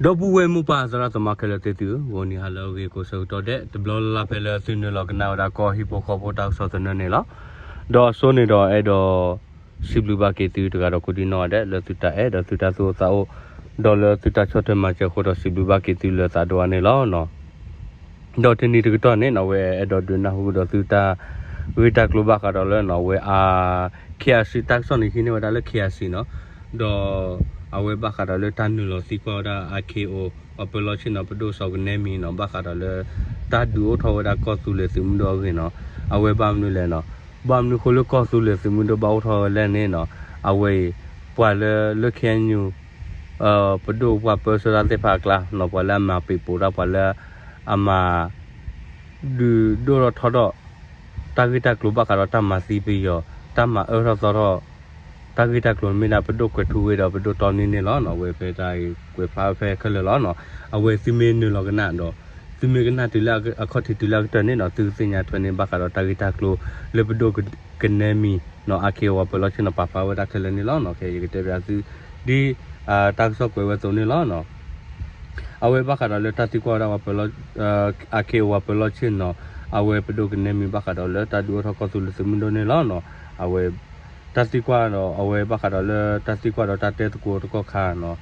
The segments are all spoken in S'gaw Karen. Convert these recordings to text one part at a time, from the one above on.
ဒီပုၢ်ဝဲၢ်မိၢ်ပၢ်သရၣ်သမါခဲလၢာ်သ့ၣ်သုဧၢ, ဂီၤနံၤဟါလၢအဂ့ၤကိးဆၢကတီၢ်ဒဲး တဘျီလၢ်လၢ်ဖဲလၢသုနုာ်လီၤကနၣ်ဝဲဒၣ်ကီၢ်ဟံၣ်ဖိဃီဖိတၢ်ကစီၣ်သနၢၣ်န့ၣ်လီၤ. ဒီးအဆိန့ၣ်ဒီးအဲၣ်ဒိး စံးဘျုးဘၣ်က့ၤသုတဂၤဒီးကိးဒံနီၢ်ဂၤဒဲး လၢသုတၢ်အဲၣ်ဒီးသုတၢ်သူၣ်အိၣ်သးအိၣ် ဒီးလၢသုတၢ်ဆီၣ်ထွဲမၤစၢၤအဃိဒီး စံးဘျုးဘၣ်က့ၤသုလၢသးဒိၣ်အါန့ၣ်လီၤ. ဒီးတနံၤတကတီၢ်န့ၣ် အဝဲအဲၣ်ဒိးဒုးနၢ်ဟူဒီးသုတၢ်ဂ့ၢ်တၢ်ကျိၤဘၣ်ဃးဒီးလၢ အဝဲ KIC တၢ်ကစီၣ်န့ၣ်ဟံးန့ၢ်ဝဲဒၣ်လၢ KIC နီၤ, ဒီးအဝဲဘၣ်ဃးဒီးလၢတၢ်နုာ်လီၤသံကွၢ်ဝဲဒၣ် အ KIO အပၢၤလီၢ်ဆ့ၣ်နီၤ ပဒိၣ်စီၤကနဲမံၤနီၤ ဘၣ်ဃးဒီးလၢ တၢ်ဒုးအိၣ်ထီၣ်ဝဲဒၣ်ကီၢ်သူလ့ၤသုးမုၢ်ဒိၣ်အဂ့ၢ်နီၤ, အဝဲဘၣ်မနုၤလဲၣ်နီၤ, ဘၣ်မနုၤအဃိလၢကီၢ်သူလ့ၤသုးမုၢ်ဒိၣ်ဘၣ်အိၣ်ထီၣ်ဝဲလဲၣ်န့ၣ်နီၤ, အဝဲအံၤ ပှၤလၢလၢ KNU ပဒိၣ်ပှၤပၢဆှၢတၢ်သ့ၣ်တဖၣ်အကျါနီၤ ပှၤလၢအမၤပံးပိးတၢ် ပှၤလၢအမၤ ဒုးဒိၣ်ထီၣ်ထီထီၣ် တၢ်ဂ့ၢ်တၢ်ကျိၤဘၣ်ဃးဒီးတၢ်မၤသံပယီၤ တၢ်မၤအၢထီၣ်သီထီၣ် တၢ်ဂ့ၢ်တၢ်ကျိၤမ့ၢ်ဒၣ်ပဒိၣ်ကွဲးထူဝ့ဒီးပဒိၣ်တီနံန့ၣ်လီၤ. အဝဲဖဲတၢ်အံၤကွဲးဖျါဝဲဖဲခဲလၢာ်လီၤနီၤ. အဝဲသုမ့ၢ်နုာ်လီၤကနၣ်ဒီး သုမ့ၢ်ကနၣ်တုၤလၢအခီၣ်ထံးတုၤလၢအကတၢၢ်န့ၣ်နီၤ သုကသ့ၣ်ညါထွဲန့ၣ် ဘၣ်ဃးဒီးတၢ်ဂ့ၢ်တၢ်ကျိၤလၢပဒိၣ်ကနဲမံၤနီၤ အ KIO ပၢၤလီၢ်ဆ့ၣ်နီၤ ပာ်ဖျါဝဲဒၣ်ခဲလၢာ်န့ၣ်လီၤနီၤ. ခဲအံၤယကတဲပၠးသု ဒ် တၢ်ကစီၣ်ကွဲးဝဲအသိးန့ၣ်လီၤနီၤ. အဝဲဘၣ်ဃးဒီးလၢတၢ်သံကွၢ်ဝဲဒၣ် အ KIO ပၢၤလီၢ်ဆ့ၣ်နီၤ အဝဲပဒိၣ်ကနဲမံၤဘၣ်ဃးဒီးလၢတၢ်ဒုးအိၣ်ထီၣ်ကီၢ်သူလ့ၤသုးမုၢ်ဒိၣ်န့ၣ်လီၤနီၤ. အဝဲ တၢ်သံကွၢ်ဒီး အဝဲဘၣ်ဃးဒီးလၢတၢ်သံကွၢ်ဒီးတၢ်တဲသကိးတကီၢ်ခါနီၤ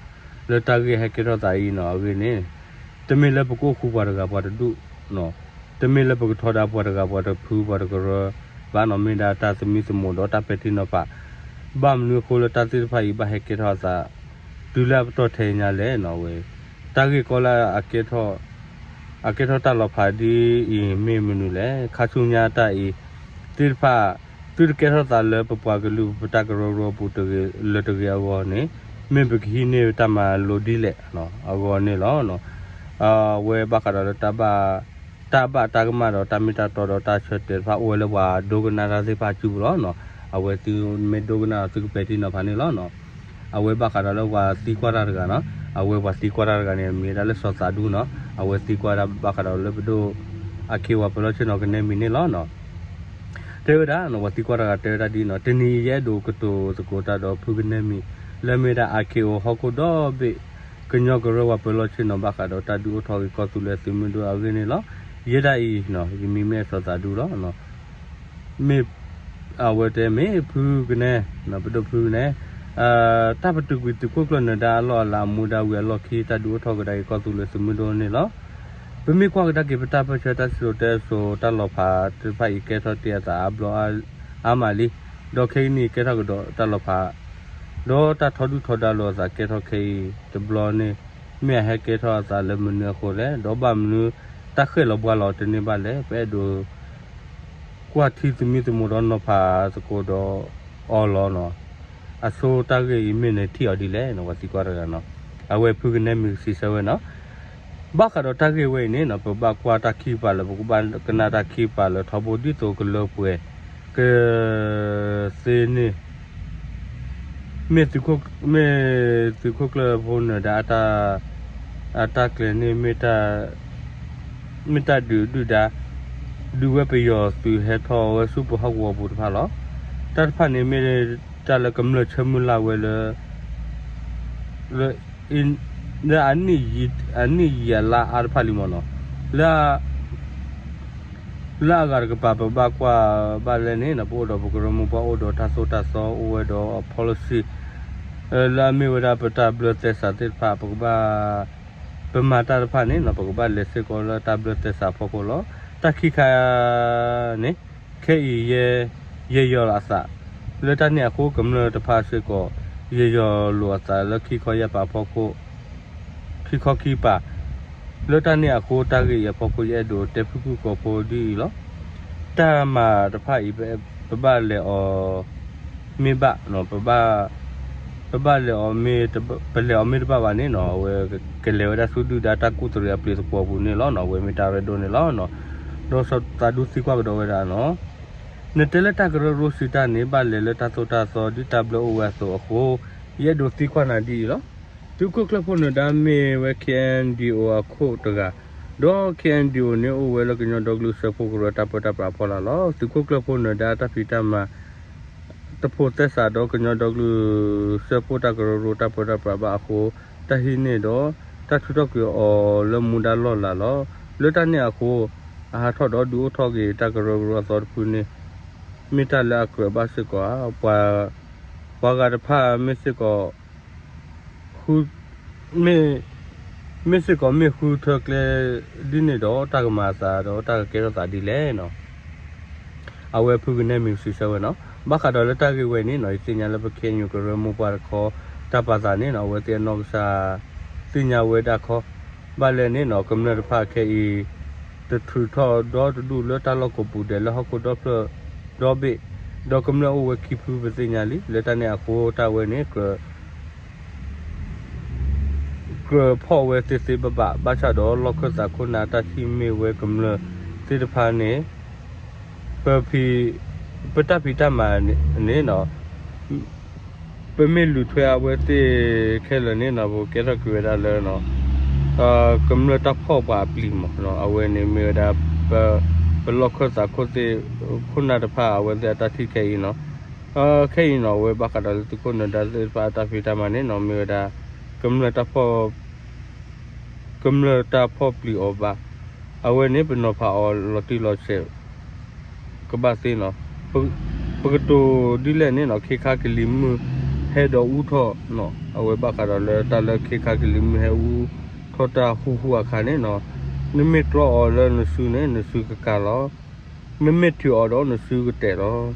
လၢတၢ်ဂ့ၢ်ဟဲကဲထီၣ်သးအံၤနီၤ အဂ့ၢ်န့ၣ် တမ့ၢ်လၢပကအိၣ်ဃူပှၤတဂၤပှၤတဒူၣ်နီၤ, တမ့ၢ်လၢပကထီဒါပှၤတဂၤပှၤတဖုပှၤတကရၢဘၣ်နီၤ, မ့ၢ်ဒၣ်တၢ်သမံသမိးဒီးတၢ်ပဲာ်ထံနီၤဖး ဘၣ်မနုၤအဃိလၢတၢ်သ့ၣ်တဖၣ်အံၤဘၣ်ဟဲကဲထီၣ်အသး တုၤလၢအပတီၢ်ထဲညါလဲၣ်နီၤ. အဝဲ တၢ်ဂ့ၢ်ကီလၢအကဲထီၣ် အကဲထီၣ်တၢ်လီၤဖးဒ်အံၤမ့ၢ်မနုၤလဲၣ်. ခါဆူညါတၢ်အံၤ သ့ၣ်တဖၣ် သုတကဲထီၣ်သးလၢပပှၤကလုာ်ပတၢ်ကရၢကရိအပူၤတဂ့ၤလၢတဂ့ၤအဂီၢ်န့ၣ် မ့ၢ်ပကဟံးန့ၢ်တၢ်မၤလိဒ်လဲၣ်အဂီၢ်န့ၣ်လီၤ. အဝဲဘၣ်ဃးဒီးလၢ တၢ်ဘၣ်တၢ်ကမၣ်ဒီးတၢ်မ့ၢ်တၢ်တီဒီးတၢ်ဆၢတဲာ်တဖၣ်အိၣ်ဝဲလၢပှၤဒိကနၣ်တၢ်သ့ၣ်တဖၣ်အစုပူၤလီၤ. အဝဲသုမ့ၢ်ဒိကနၣ်ဒီးသုကပဲာ်ထံနီၤဖးန့ၣ်လီၤနီၤ. အဝဲဘၣ်ဃးဒီးလၢပှၤသံကွၢ်တၢ်တဂၤနီၤ, အဝဲပှၤသံကွၢ်တၢ်တဂၤန့ၣ် မ့ၢ်ဝဲဒၣ်လၢစီၤသးဒူနီၤ, အဝဲသံကွၢ်ဒၣ်ဘၣ်ဃးဒီးလၢပဒိၣ် အ KIO ပၢၤလီၢ်ဆ့ၣ်နီၤကနဲမံၤန့ၣ်လီၤနီၤ. တဲဝဲဒၣ်နီၤ, ပှၤသံကွၢ်တၢ်တဂၤတဲဝဲဒၣ်ဒ်နီၤ, တနံၤအံၤယအဲၣ်ဒိးကတိၤသကိးတၢ်ဒီးဖုကနဲမံၤ လၢမ့ၢ်ဒၣ် အ KIO ဟီၣ်ခိၣ်ဒီဘ့ၣ် ကညီကရၢပှၤပၢၤလီၢ်ဆ့ၣ်နီၤ ဘၣ်ဃးဒီးတၢ်ဒုးအိၣ်ထီၣ်က့ၤကီၢ်သူလ့ၤသုးမုၢ်ဒိၣ်အဂ့ၢ်န့ၣ်လီၤ. ယဲဒၣ်အံၤနီၤ, ယမံၤမ့ၢ်စီၤသးဒူလီၤ. မ့ၢ် အဝဲတဲမ့ၢ်ဖုကနဲ, ပဒိၣ်ဖုကနဲ, တၢ်ပတုာ်ကွံာ်သုးခိၣ်ကျၢၢ်နၢၤဒါအလီၢ်အလၤအမူဒါဝံၤအလီၢ်ခံ တၢ်ဒုးအိၣ်ထီၣ်ကဒါက့ၤကီၢ်သူလ့ၤသုးမုၢ်ဒိၣ်န့ၣ်လီၤ. ပမ့ၢ်ကွၢ်ကဒါက့ၤပတၢ်ပၢၢ်ဆၢ တၢ်စံၣ်စိၤတဲစိၤ တၢ်လီၤဖးသ့ၣ်တဖၣ်အံၤ ကဲထီၣ်တ့ၢ်အသးအါဘျီအါမးလံ. ဒီးခဲကနံၣ်အံၤကဲထီၣ်ကဒီးတၢ်လီၤဖး ဒီးတၢ်ထီဒုၣ်ထီဒါလိာ်အသးကဲထီၣ်ခဲအံၤတဘျီန့ၣ် မ့ၢ်အဟဲကဲထီၣ်အသးလၢမနုၤအဃိလဲၣ်, ဒီးဘၣ်မနုၤတၢ်ဃဲၣ်လီၤဘှါလီၤတန့ၢ်ဘၣ်လဲၣ်. ပအဲၣ်ဒိး ကွၢ်ထံသမံသမိးဒီးနီၤဖးသကိးဒီးအီၤလီၤနီၤ. အဆိတၢ်ဂ့ၢ်အံၤမ့ၢ်နထံၣ်အီၤဒ်လဲၣ်နီၤ, ပှၤသံကွၢ်တဂၤနီၤ. အဝဲဖုကနဲမံၤကစံးဆၢဝဲနီၤ. ဘၣ်ဃးဒီးတၢ်ဂ့ၢ်ဝဲအံၤန့ၣ်နီၤ, ပဘၣ်ကွၢ်တၢ်ခံကပၤလၢ ပကဘၣ်ကနၣ်တၢ်ခံကပၤလၢထီဘိဒ်သိးကလၢပှဲၤ က သ့န့ၣ် မ့ၢ်သုးခိၣ်ကျၢၢ်ဖိနၢၤဒါ အတၢ်ကျဲၤန့ၣ် မ့ၢ်တၢ်ဒုးဒုၣ်ဒါ ဒုးဝဲပယီၤသုးဟဲထီၣ်ဝဲဆူပဟီၣ်ကဝီၤပူၤတဖၣ်လီၤ. တၢ်တဖၣ်န့ၣ် မ့ၢ်တၢ်လၢကမျၢၢ်ဆၢမုၢ်လၢ်ဝဲလၢ လၢ လၢအနံၣ်ယံာ်အလါအါတဖၣ်လံမ့ၢ်နီၤ. လၢ လၢအဂၤတကပၤ ပဘၣ်ကွၢ်ဘၣ်လဲၣ်န့ၣ်နီၤ, ပအိၣ်ဒီးပကရၢမိၢ်ပှၢ် အိၣ်ဒီးတၢ်သိၣ်တၢ်သီ အိၣ်ဝဲဒီး policy လၢအမ့ၢ်ဝဲဒၣ်ပတၢ်ဘျၢသဲစးသ့ၣ်တဖၣ် ပကဘၣ် ပမၤတၢ်တဖၣ်န့ၣ်နီၤ, ပကဘၣ်လဲၤစ့ၢ်ကီးလၢတၢ်ဘျၢသဲစးအဖီခိၣ်လီၤ. တၢ်ခံခါန့ၣ် ခဲအံၤ ယဲယီၤလီၤအသး လၢတၢ်န့ၣ်အဃိ ကမျၢၢ်တဖၣ်စ့ၢ်ကီး ယဲယီၤလိာ်အသးလၢခံခီယၢ်ပၤအဖီခိၣ် ခံခီခံပၤ လၢတၢ်န့ၣ်အဃိ တၢ်ဂ့ၢ်အံၤအဖီခိၣ် ယအဲၣ်ဒိးတဲဖုၣ်ဖုၣ်ကိာ်ဖိဒ်အံၤလီၤ. တၢ်မၤတဖၣ်အံၤ ပဘၣ်လဲၤအီၤမ့ၢ်ဘၣ်နီၤ, ပဘၣ် ပဘၣ်လဲၤအီၤမ့ၢ် ပလဲၤအီၤမ့ၢ်တဘၣ်ဘၣ်န့ၣ်နီၤ, အဝဲကလဲၤဝဲဒၣ်ဆူဒုၣ်ဒါတၢ်ကူၣ်တရံးအပျ့ၤသပှၢ်ပူၤန့ၣ်လီၤနီၤ. အဝဲမ့ၢ်တၢ်ရဲၣ်ဒိၣ်န့ၣ်လီၤ. ဒီးစီၤသးဒူသံကွၢ်ကဒီးဝဲဒၣ်နီၤ, နတဲလၢတၢ်ကရၢကရိစံးတၢ်န့ၣ် ဘၣ်လဲၤလၢတၢ်သိၣ်တၢ်သီဒ်တၢ်ဘျၢအိၣ်ဝဲအသိးအဃိ ယအဲၣ်ဒိးသံကွၢ်နၤဒ်အံၤလီၤ. သုးခိၣ်ကျၢၢ်ဖိနၢၤဒါမ့ၢ်ဝဲ KNDO အခိၣ်တဂၤ, ဒီး KNDO န့ၣ် အိၣ်ဝဲလၢကညီဒီကလုာ်စၢဖှိၣ်ကရၢတၢ်ပၢတၢ်ပြးအဖီလာ်လီၤ. သုးခိၣ်ကျၢၢ်ဖိနၢၤဒါတၢ်ဖံးတၢ်မၤ တဖိးသဲစးဒီးကညီဒီကလုာ်စၢဖှိၣ်တၢ်ကရၢကရိတၢ်ပၢတၢ်ပြးဘၣ်အဃိ တၢ်ဟံးန့ၢ်ဒီး တၢ်ထုးထီၣ်ကွံာ်အီၤလၢမူဒါလီၢ်လၤလီၤ. လၢတၢ်န့ၣ်အဃိ အဟးထီၣ်ဒီးဒုးအိၣ်ထီၣ်က့ၤတၢ်ကရၢကရိအသီတဖုန့ၣ် မ့ၢ်တၢ်လၢအကြၢးဘၣ်စ့ၢ်ကီးဧါ. ပှၤဂၤတဖၣ်မ့ၢ်စ့ၢ်ကီး မ့ၢ်စ့ၢ်ကီးမ့ၢ်ဃုထၢကျဲဒ်န့ၣ်ဒီး တၢ်ကမၤအသးဒီးတၢ်ကကဲထီၣ်သးဒ်လဲၣ်နီၤ. အဝဲဖုကနဲမံၤစံးဆၢဝဲနီၤ. ဘၣ်ဃးဒီးလၢတၢ်ဂ့ၢ်ဝဲန့ၣ်နီၤ ယသ့ၣ်ညါလၢပ ခ့ၣ်အဲၣ်ယူၣ် ကရၢမိၢ်ပှၢ်တခီ တၢ်ပာ်သးန့ၣ်နီၤ အဝဲသ့ၣ်အနီၢ်ကစၢ် သ့ၣ်ညါဝဲဒၣ်ခီ ဘၣ်လဲၣ်န့ၣ်နီၤ ကမျၢၢ်တဖၣ်ခဲအံၤ တထုးထီၣ်ဒီတဒူၣ်လၢတၢ်လီၢ်ကိးပူၤဒဲးလၢဟီၣ်ခိၣ်ဒီဖျၢၣ်ဒီဘ့ၣ် ဒီးကမျၢၢ်အိၣ်ဝဲခံဖုပသ့ၣ်ညါလံ. လၢတၢ်န့ၣ်အဃိတၢ်ဝဲန့ၣ် ကြၢးဖီၣ်ဝဲသ့သ့ဘၣ်ဘၣ် ဘၣ်ဆၣ်ဒီးလီၢ်ခၢၣ်သးခိၣ်နၢ်အတၢ်ထံၣ်မ့ၢ်ဝဲ ကမျၢၢ်သ့ၣ်တဖၣ်န့ၣ် ပဖံး ပတၢ်ဖံးတၢ်မၤန့ၣ်နီၤ ပမ့ၢ်လူၤထွဲအဝဲသ့ၣ်ခဲလၢာ်န့ၣ်နီၤ ပကဲထီၣ်က့ၤဝဲဒၣ်လၢ ကမျၢၢ်တၢ်ဖီၣ်ပှၤအပျံၤမး အဝဲန့ၣ်မ့ၢ်ဝဲဒၣ် ပလီၢ်ခၢၣ်သးခိၣ်သ့ၣ် ခိၣ်နၢ်တဖၣ်အဝဲသ့ၣ်အတၢ်ထံၣ်ခဲအံၤနီၤ. ခဲအံၤနီၤ အဝဲဘၣ်ဃးဒီးလၢသုးခိၣ်နၢၤဒါသ့ၣ်တဖၣ်အတၢ်ဖံးတၢ်မၤန့ၣ်နီၤ မ့ၢ်ဝဲဒၣ် ကမျၢၢ်တၢ်ဖီၣ် ကမျၢၢ်တၢ်ဖီၣ်ပျံၤအီၤဘၣ်. အဝဲန့ၣ်ပနီၤဖးအီၤလီၤတံၢ်လီၤဆဲး ကဘၣ်သ့နီၤ. ပကတိၤဒ်လဲၣ်န့ၣ်နီၤ ခ့ခါကလံၤမုၢ်ဟဲဒီးအူထီၣ်နီၤ အဝဲဘၣ်ဃးဒီးလၢတၢ်လၢခ့ခါကလံၤမုၢ်ဟဲအူထီၣ်တၢ်ဟူဟူအခါန့ၣ်နီၤ နမ့ၢ်တြီအီၤလၢနစုန့ၣ် နစုကကၤလီၤ. နမ့ၢ်ထုးအီၤဒီးနစုကတဲာ်လီ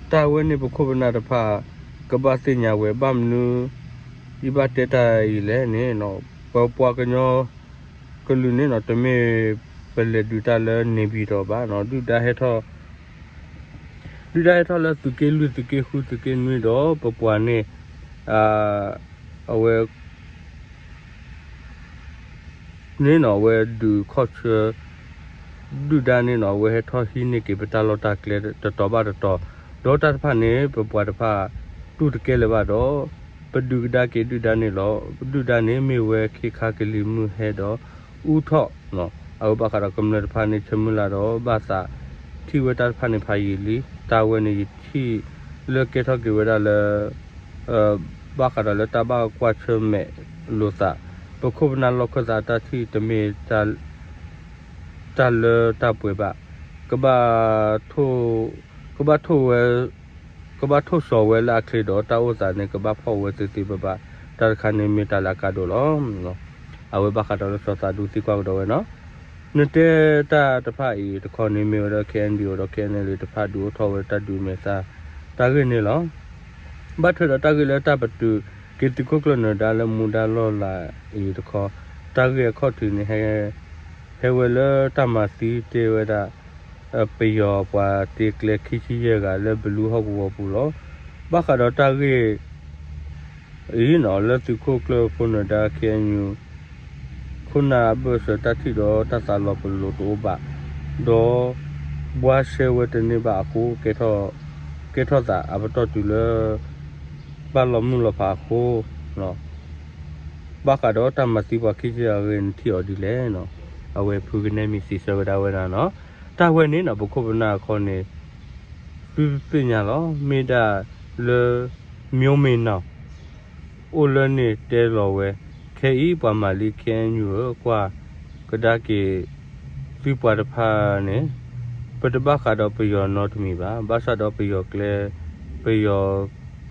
ၤ. တၢ်ဝဲန့ၣ်ပခိၣ်ပနၢ်တဖၣ် ကဘၣ်သ့ၣ်ညါဝဲ ဘၣ်မနုၤ ယဘၣ်တဲတၢ်အံၤလဲၣ်န့ၣ်နီၤ ပပှၤကညီကလုာ်န့ၣ်နီၤ တမ့ၢ်ပလဲၤဒုးတၢ်လၢန့ၣ်ပံၤဒီးဘၣ်နီၤ ဒုၣ်ဒါဟဲထီၣ် ဒုၣ်ဒါဟဲထီၣ်လၢသုးက့လွံၢ် သုးက့ဃု သုးက့နွံဒီးပပှၤန့ၣ် အဝဲ န့ၣ်နီၤ အဝဲဒုးခီၣ်ဆၢ ဒုၣ်ဒါန့ၣ်နီၤ အဝဲဟဲထီၣ်ဟံးန့ၢ်က့ၤပတၢ်လီၢ်တၢ်ကျဲတတီၤဘၣ်တတီၤ, ဒီးတၢ်တဖၣ်န့ၣ် ပပှၤတဖၣ် တူၢ်တကဲလၢၤဘၣ်ဒီး ပဒုးကဒါက့ၤဒုၣ်ဒါန့ၣ်လီၤ. ဒုၣ်ဒါန့ၣ်မ့ၢ်ဝဲခ့ခါကလံၤမုၢ်ဟဲဒီး အူထီၣ် အဝဲဘၣ်ဃးဒီးကမျၢၢ်တဖၣ်န့ၣ် ဆၢမုၢ်လၢ်ဒီး ဘၣ်သးထံၣ်ဝဲတၢ်တဖၣ်န့ၣ်ဖးယံာ်လံ. တၢ်ဝဲန့ၣ်ယထံၣ်လၢကဲထီၣ်က့ၤဝဲဒၣ်လၢ ဘၣ်ဃးဒီးလၢတၢ်ဘၣ်ကွၢ်ဆၢၣ်မဲာ်လိာ်သး ပခိၣ်ပနၢ်လီၢ်ခၢၣ်သးအတၢ်ထံၣ်တမ့ၢ် တၢ်လၢတၢ်ပှဲၤဘၣ်, ကဘၣ် ကဘၣ်ထိၣ်ဝဲ ကဘၣ်ထိၣ်စီၤဝဲလၢအချ့ဒီးတၢ်အိၣ်သးန့ၣ် ကဘၣ်ဖီၣ်ဝဲသ့သ့ဘၣ်ဘၣ်, တၢ်တခါန့ၣ်မ့ၢ်တၢ်လၢအကါဒိၣ်လီၤ. အဝဲဘၣ်ဃးဒီးလၢစီၤသးဒူသံကွၢ်ကဒီးဝဲနီၤ, နတဲတၢ်တဖၣ်အံၤတခီန့ၣ်မ့ၢ်ဝဲဒီး ခဲအံၤဒုးအိၣ်ဒီး ခဲအံၤန့ၣ်လံ တဖၣ်ဒုးအိၣ်ထီၣ်ဝဲတၢ်ဒုးမဲာ်သၣ် တၢ်ဂ့ၢ်န့ၣ်လီၤ. ဘၣ်ထွဲဒီးတၢ်ဂ့ၢ်လၢတၢ်ပတုာ်က့ၤသုးခိၣ်ကျၢၢ်နၢၤဒါလၢမူဒါလီၢ်လၤအံၤတခီ, တၢ်ဂ့ၢ်အခီၣ်ထံးန့ၣ် ဟဲဝဲလၢတၢ်မၤသံတဲဝဲဒၣ် ပယီၤပှၤတ့ကျဲခံဆံယဲၢ်ဂၤလၢဘလူးဟီၣ်ကဝီၤပူၤလီၤ. ဘၣ်ဃးဒီးတၢ်ဂ့ၢ် အံၤနီၤ လၢသုးခိၣ်ကျၢၢ်ဖိနၢၤဒါ ခဲအံၤ ခိၣ်နၢ်အဘၢၣ်စၢၤတၢ်ထံၣ်ဒီးတၢ်သးလီၤပလိာ်တအိၣ်ဘၣ်, ဒီးဘှါရှဲဝဲတန့ၢ်ဘၣ်အဃိ ကဲထီၣ်သးအပတီၢ်တုၤလၢ ဘၣ်လီၤမုၢ်လီၤဖးအဃိ ဘၣ်ဃးဒီးတၢ်မၤသံပှၤခံဆံအဂ့ၢ် နထံၣ်အီၤဒ်လဲၣ်နီၤ. အဝဲဖုကနဲမံၤစံးဆၢဝဲဒၣ်ဝဲဒၣ်နီၤ, တၢ်ဝဲန့ၣ်နီၤ ပခိၣ်ပနၢ်အခီန့ၣ် သုသ့ၣ်ညါလီၤ. မ့ၢ်ဒၣ်လၢ မျိုးမင်းနောင် အိၣ်လၢန့ၣ်တဲလီၤဝဲ, ခဲအံၤပှၤမၤလံ ခဲအံၤ ကွၢ်ကဒါက့ၤသုပှၤတဖၣ်န့ၣ် ပတဘၣ်ဃးဒီးပယီၤနီတမံၤဘၣ်. ဘၣ်ဆၣ်ဒီးပယီၤကျဲ ပယီၤ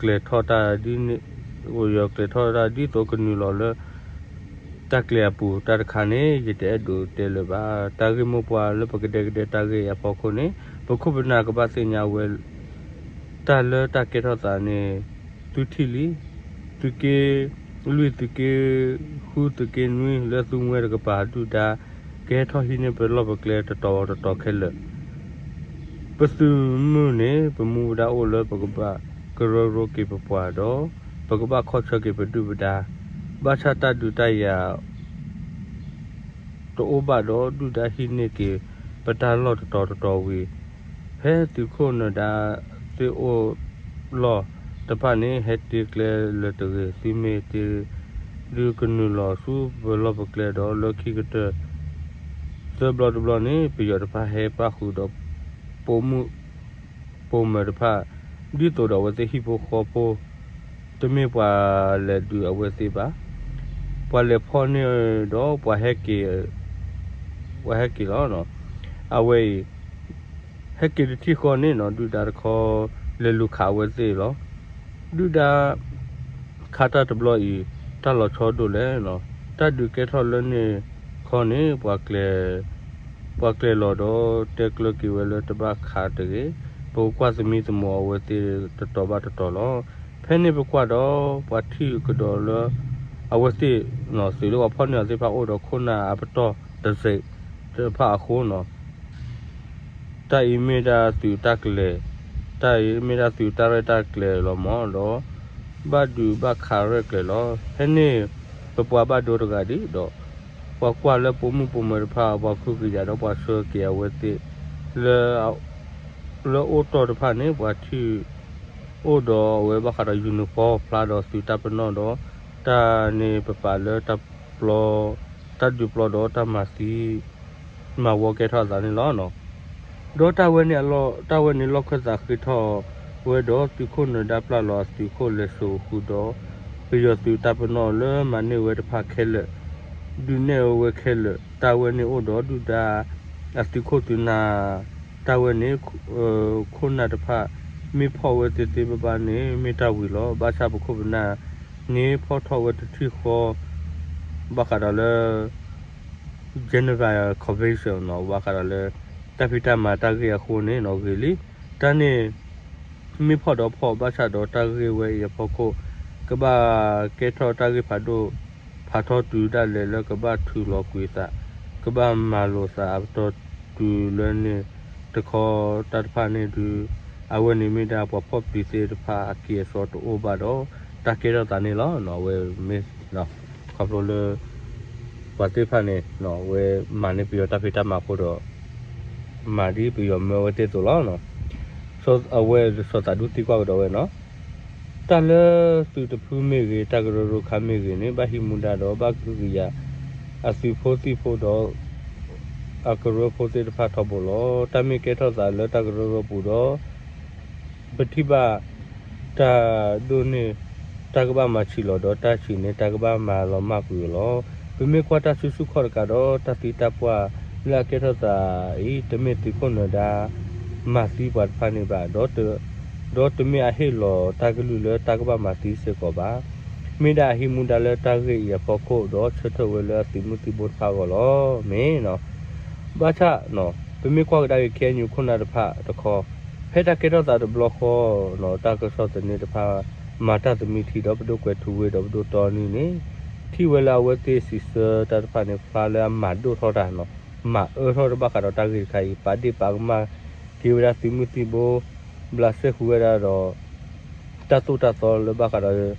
ကျဲၤထီၣ်တၢ်ဒ် ပယီၤကျဲၤထီၣ်တၢ်ဒ်သိးကနုာ်လီၤလၢ တၢ်ကျဲၤအပူၤ တၢ်တခါန့ၣ် ယတအဲၣ်ဒိးတဲလၢၤဘၣ်. တၢ်ဂ့ၢ်မိၢ်ပှၢ်လၢပကဒဲကဒဲတၢ်ဂ့ၢ်အဖီခိၣ်န့ၣ် ပခိၣ်ပနၢ်ကဘၣ်သ့ၣ်ညါဝဲ တၢ်လၢတၢ်ကဲထီၣ်သးန့ၣ် သုထံၣ်လံ. သုးက့လွံၢ် သုးက့ဃု သုးက့နွံ လၢသုဝဲတကပၤဒုၣ်ဒါ ကဟဲထီၣ်ဟံးန့ၢ်ပလီၢ်ပကျဲတတီၤတတီၤခဲလၢာ် ပသုးမုၢ်န့ၣ် ပမူပဒါအိၣ်လၢပကဘၣ်ကရၢကရိက့ၤပပှၤဒီး ပကဘၣ်ခီၣ်ဆၢက့ၤပဒုၣ်ပဒါ, ဘၣ်ဆၣ်တၢ်ဒုးတၢ်ယၤ တအိၣ်ဘၣ်ဒီး ဒုၣ်ဒါဟံးန့ၢ်က့ၤပတၢ်လီၢ်တတီၤတတီၤဝံၤ, ဖဲသုးခိၣ်နၢၤဒါသ့ၣ်အိၣ်လီၢ်တဖၣ်န့ၣ် ဟဲတ့ကျဲလၢၤတဂ့ၤ, သုမ့ၢ်တ့ ဒုးကနုာ်လီၤဆူပလီၢ်ပကျဲဒီး လၢခံကတၢၢ် သၢဘျီတဘျီန့ၣ် ပယီၤတဖၣ်ဟဲပၣ်ဃုာ်ဒီး ပိာ်မုၣ် ပိာ်မၢၤတဖၣ် ဒ်သိးဒီးအဝဲသ့ၣ်ဟံၣ်ဖိဃီဖိ တမ့ၢ်ပှၤလဲၤဒုးအဝဲသ့ၣ်ဘၣ်. ပှၤလဲၤဖီၣ်န့ၢ်ဒီးပှၤဟဲက့ၤ, ပှၤဟဲက့ၤလီၤ. အဝဲအံၤ ဟဲက့ၤတထံၣ်ဃီန့ၣ်နီၤ ဒုၣ်ဒါတခီ လဲၤလူၤခးအဝဲသ့ၣ်လီၤ. ဒုၣ်ဒါ ခးတၢ်တဘျီအံၤ တၢ်လီၤဆီဒိၣ်လဲၣ်နီၤ, တၢ်ဒုးကဲထီၣ်လၢန့ၣ်ခီန့ၣ် ပှၤကျဲၤ, ပှၤကျဲၤလီၤဒီးတဲကျၢၤက့ၤဝဲလၢတဘၣ်ခးတဂ့ၤ, ပကကွၢ်သမံသမိးအဝဲသ့ၣ်တတီၤဘၣ်တတီၤလီၤ. ဖဲန့ၣ်ပကွၢ်ဒီး ပှၤထံၣ်ကဒီးလၢ အဝဲသ့ၣ်နီၤ သုးလၢပှၤဖီၣ်န့ၢ်အီၤသ့ၣ်တဖၣ်အိၣ်ဒီးခိၣ်နၢ်အပတီၢ်တစဲးတဖၣ်အဃိနီၤ တၢ်အံၤမ့ၢ်ဒၣ်သုးတၢ်ကျဲၤ, တၢ်အံၤမ့ၢ်ဒၣ်သုးတၢ်ရဲၣ်တၢ်ကျဲၤလီၤမးဒီး ဘၣ်ဒုးဘၣ်ခးရဲၣ်ကျဲၤလီၤ. ဖဲန့ၣ် ပပှၤဘၣ်ဒိတဂၤဒံးဒီး ပှၤကွၢ်လၢပိာ်မုၣ်ပိာ်မၢၤတဖၣ် ပှၤဃုကယာ်ဒီးပှၤဆှၢက့ၤအဝဲသ့ၣ် လၢ လၢအိၣ်တီၢ်တဖၣ်န့ၣ် ပှၤထံၣ်အိၣ်ဒီးအဝဲဘၣ်ဃးဒီး uniform ဖျါဒီးသုးတၢ်ပနီၣ်ဒီး တၢ်န့ၣ်ပပာ်လၢတၢ်ပျီ, တၢ်ဒုးပျီဒီးတၢ်မၤသံ မၤဝီကဲထီၣ်အသးန့ၣ်လီၤ. ဒီးတၢ်ဝဲန့ၣ်အလီၢ်, တၢ်ဝဲန့ၣ်လီၢ်ခၢၣ်သးဃ့ထီၣ်ဝဲဒီးသုးခိၣ်နၢၤဒါပျၢ်လီၤအသုးခိၣ်လဲၤစိာ်ဃုာ်ဒီး ပယီၤသုးတၢ်ပနီၣ်လၢမၤန့ၢ်ဝဲတဖၣ်ခဲလၢာ်, ဒုးနဲၣ်ဝဲခဲလၢာ်, တၢ်ဝဲန့ၣ်အိၣ်ဒီးဒုၣ်ဒါ အသုးခိၣ်သုးနၢ်, တၢ်ဝဲန့ၣ် ခိၣ်နၢ်တဖၣ် မ့ၢ်ဖီၣ်ဝဲသ့သ့ဘၣ်ဘၣ်န့ၣ် မ့ၢ်တၢ်ဝံၤလီၤ. ဘၣ်ဆၣ်ပခိၣ်ပနၢ်န့ၣ်ဖီၣ်ထီၣ်ဝဲတထံၣ်ဃီ ဘၣ်ဃးဒီးလၢ Geneva Convention နီၤ ဘၣ်ဃးဒီးလၢ တၢ်ဖံးတၢ်မၤတၢ်ဂ့ၢ်အဃိန့ၣ်နီၤ ဂ့ၤလံ. တၢ်န့ၣ် မ့ၢ်ဖီၣ်ဒီးဖီၣ် ဘၣ်ဆၣ်ဒီးတၢ်ဂ့ၢ်ဝဲအံၤအဖီခိၣ် ကဘၣ်ကဲထီၣ်တၢ်ဂ့ၢ်ဖးဒိၣ် ဖးထီတုၤဒၣ်လဲာ်လၢကဘၣ်ထုးလီၤကွံာ်သး, ကဘၣ်မၤလိာ်သးအပတီၢ်တုၤလၢန့ၣ်တခီ တၢ်တဖၣ်န့ၣ်ဒုး အဝဲန့ၣ်မ့ၢ်ဒၣ်ပှၤဖီၣ်ပျံၤသ့ၣ်တဖၣ်အက့ၢ်အစီတအိၣ်ဘၣ်ဒီး တၢ်ကဲထီၣ်သးန့ၣ်လီၤ. အဝဲမ့ၢ် ခီဖျိလၢ ပှၤသ့ၣ်တဖၣ်န့ၣ် အဝဲမၤန့ၢ်ပယီၤတၢ်ဖံးတၢ်မၤအဃိဒီး မၤဒ်ပယီၤမၢဝဲသ့ၣ်အသိးလီၤ. အဝဲစီၤသးဒူသံကွၢ်ကဒီးဝဲနီၤ, တၢ်လၢသုးတဖုမ့ၢ်ဂ့ၤ တၢ်ကရၢကရိခါမ့ၢ်ဂ့ၤန့ၣ် ဘၣ်ဟံးမူဒါဒီး ဘၣ်ကဟုကယာ် အသုးဖိသံၣ်ဖိဒီး အကရၢဖိသ့ၣ်တဖၣ်ထီဘိလီၤ. တၢ်မ့ၢ်ကဲထီၣ်သးလၢတၢ်ကရၢကရိပူၤဒီး ပထံၣ်ဘၣ် တၢ်ဒိၣ်န့ၢ် တၢ်ကဘၣ်မၤဆံးလီၤဒီး တၢ်ဆံးန့ၣ် တၢ်ကဘၣ်မၤလီၤမၢ်ကွံာ်အီၤလီၤ. ပမ့ၢ်ကွၢ်တၢ်စုဆူၣ်ခီၣ်တကးဒီး တၢ်သံတၢ်ပှၢ်လၢအကဲထီၣ်သးအံၤ တမ့ၢ်သုးခိၣ်နၢၤဒါ မၤသံပှၤတဖၣ်န့ၣ်ဘၣ်, ဒီးတမ့ၢ်အဟ့ၣ်လီၤတၢ်ကလုၢ်လၢတၢ်ကဘၣ်မၤသံစ့ၢ်ကီးဘၣ်. မ့ၢ်ဒၣ်အဟံးမူဒါလၢတၢ်ဂ့ၢ်အံၤအဖီခိၣ် ဒီးဆၢထၢၣ်ဝဲလၢအသုးမုၢ်သံၣ်ဘိတဖၣ်အဂီၢ်လီၤ. မ့ၢ် ဘၣ်ဆၣ် ပမ့ၢ်ကွၢ်ကဒါက့ၤ ခ့ၣ်အဲၣ်ယူၣ် ခိၣ်နၢ်တဖၣ်တခီ, ဖဲတၢ်ကဲထီၣ်သးတဘျီဃီ တၢ်ကစီၣ်သန့တဖၣ် မၤတၢ်သမံထံဒီး ပဒိၣ်ကွဲၤထူဝ့ဒီးပဒိၣ်တီနံန့ၣ် ထံၣ်ဝဲလၢအဝဲသ့ၣ်စံးဆၢတၢ်တဖၣ်န့ၣ် ဖျါလၢအမၤဒိၣ်ထီၣ်တၢ်နီၤ, မၤအၢထီၣ်တၢ်ဘၣ်ဃးဒီးတၢ်ဂ့ၢ်တခါအံၤ ပာ်ဒ့ၣ်ပာ်ကမၣ်က့ၤဝဲဒၣ်သုးမုၢ်သံၣ်ဘိ, ဘျးစဲဃုာ်ဝဲဒၣ်ဒီး တၢ်သိၣ်တၢ်သီလၢဘၣ်ဃးဒီး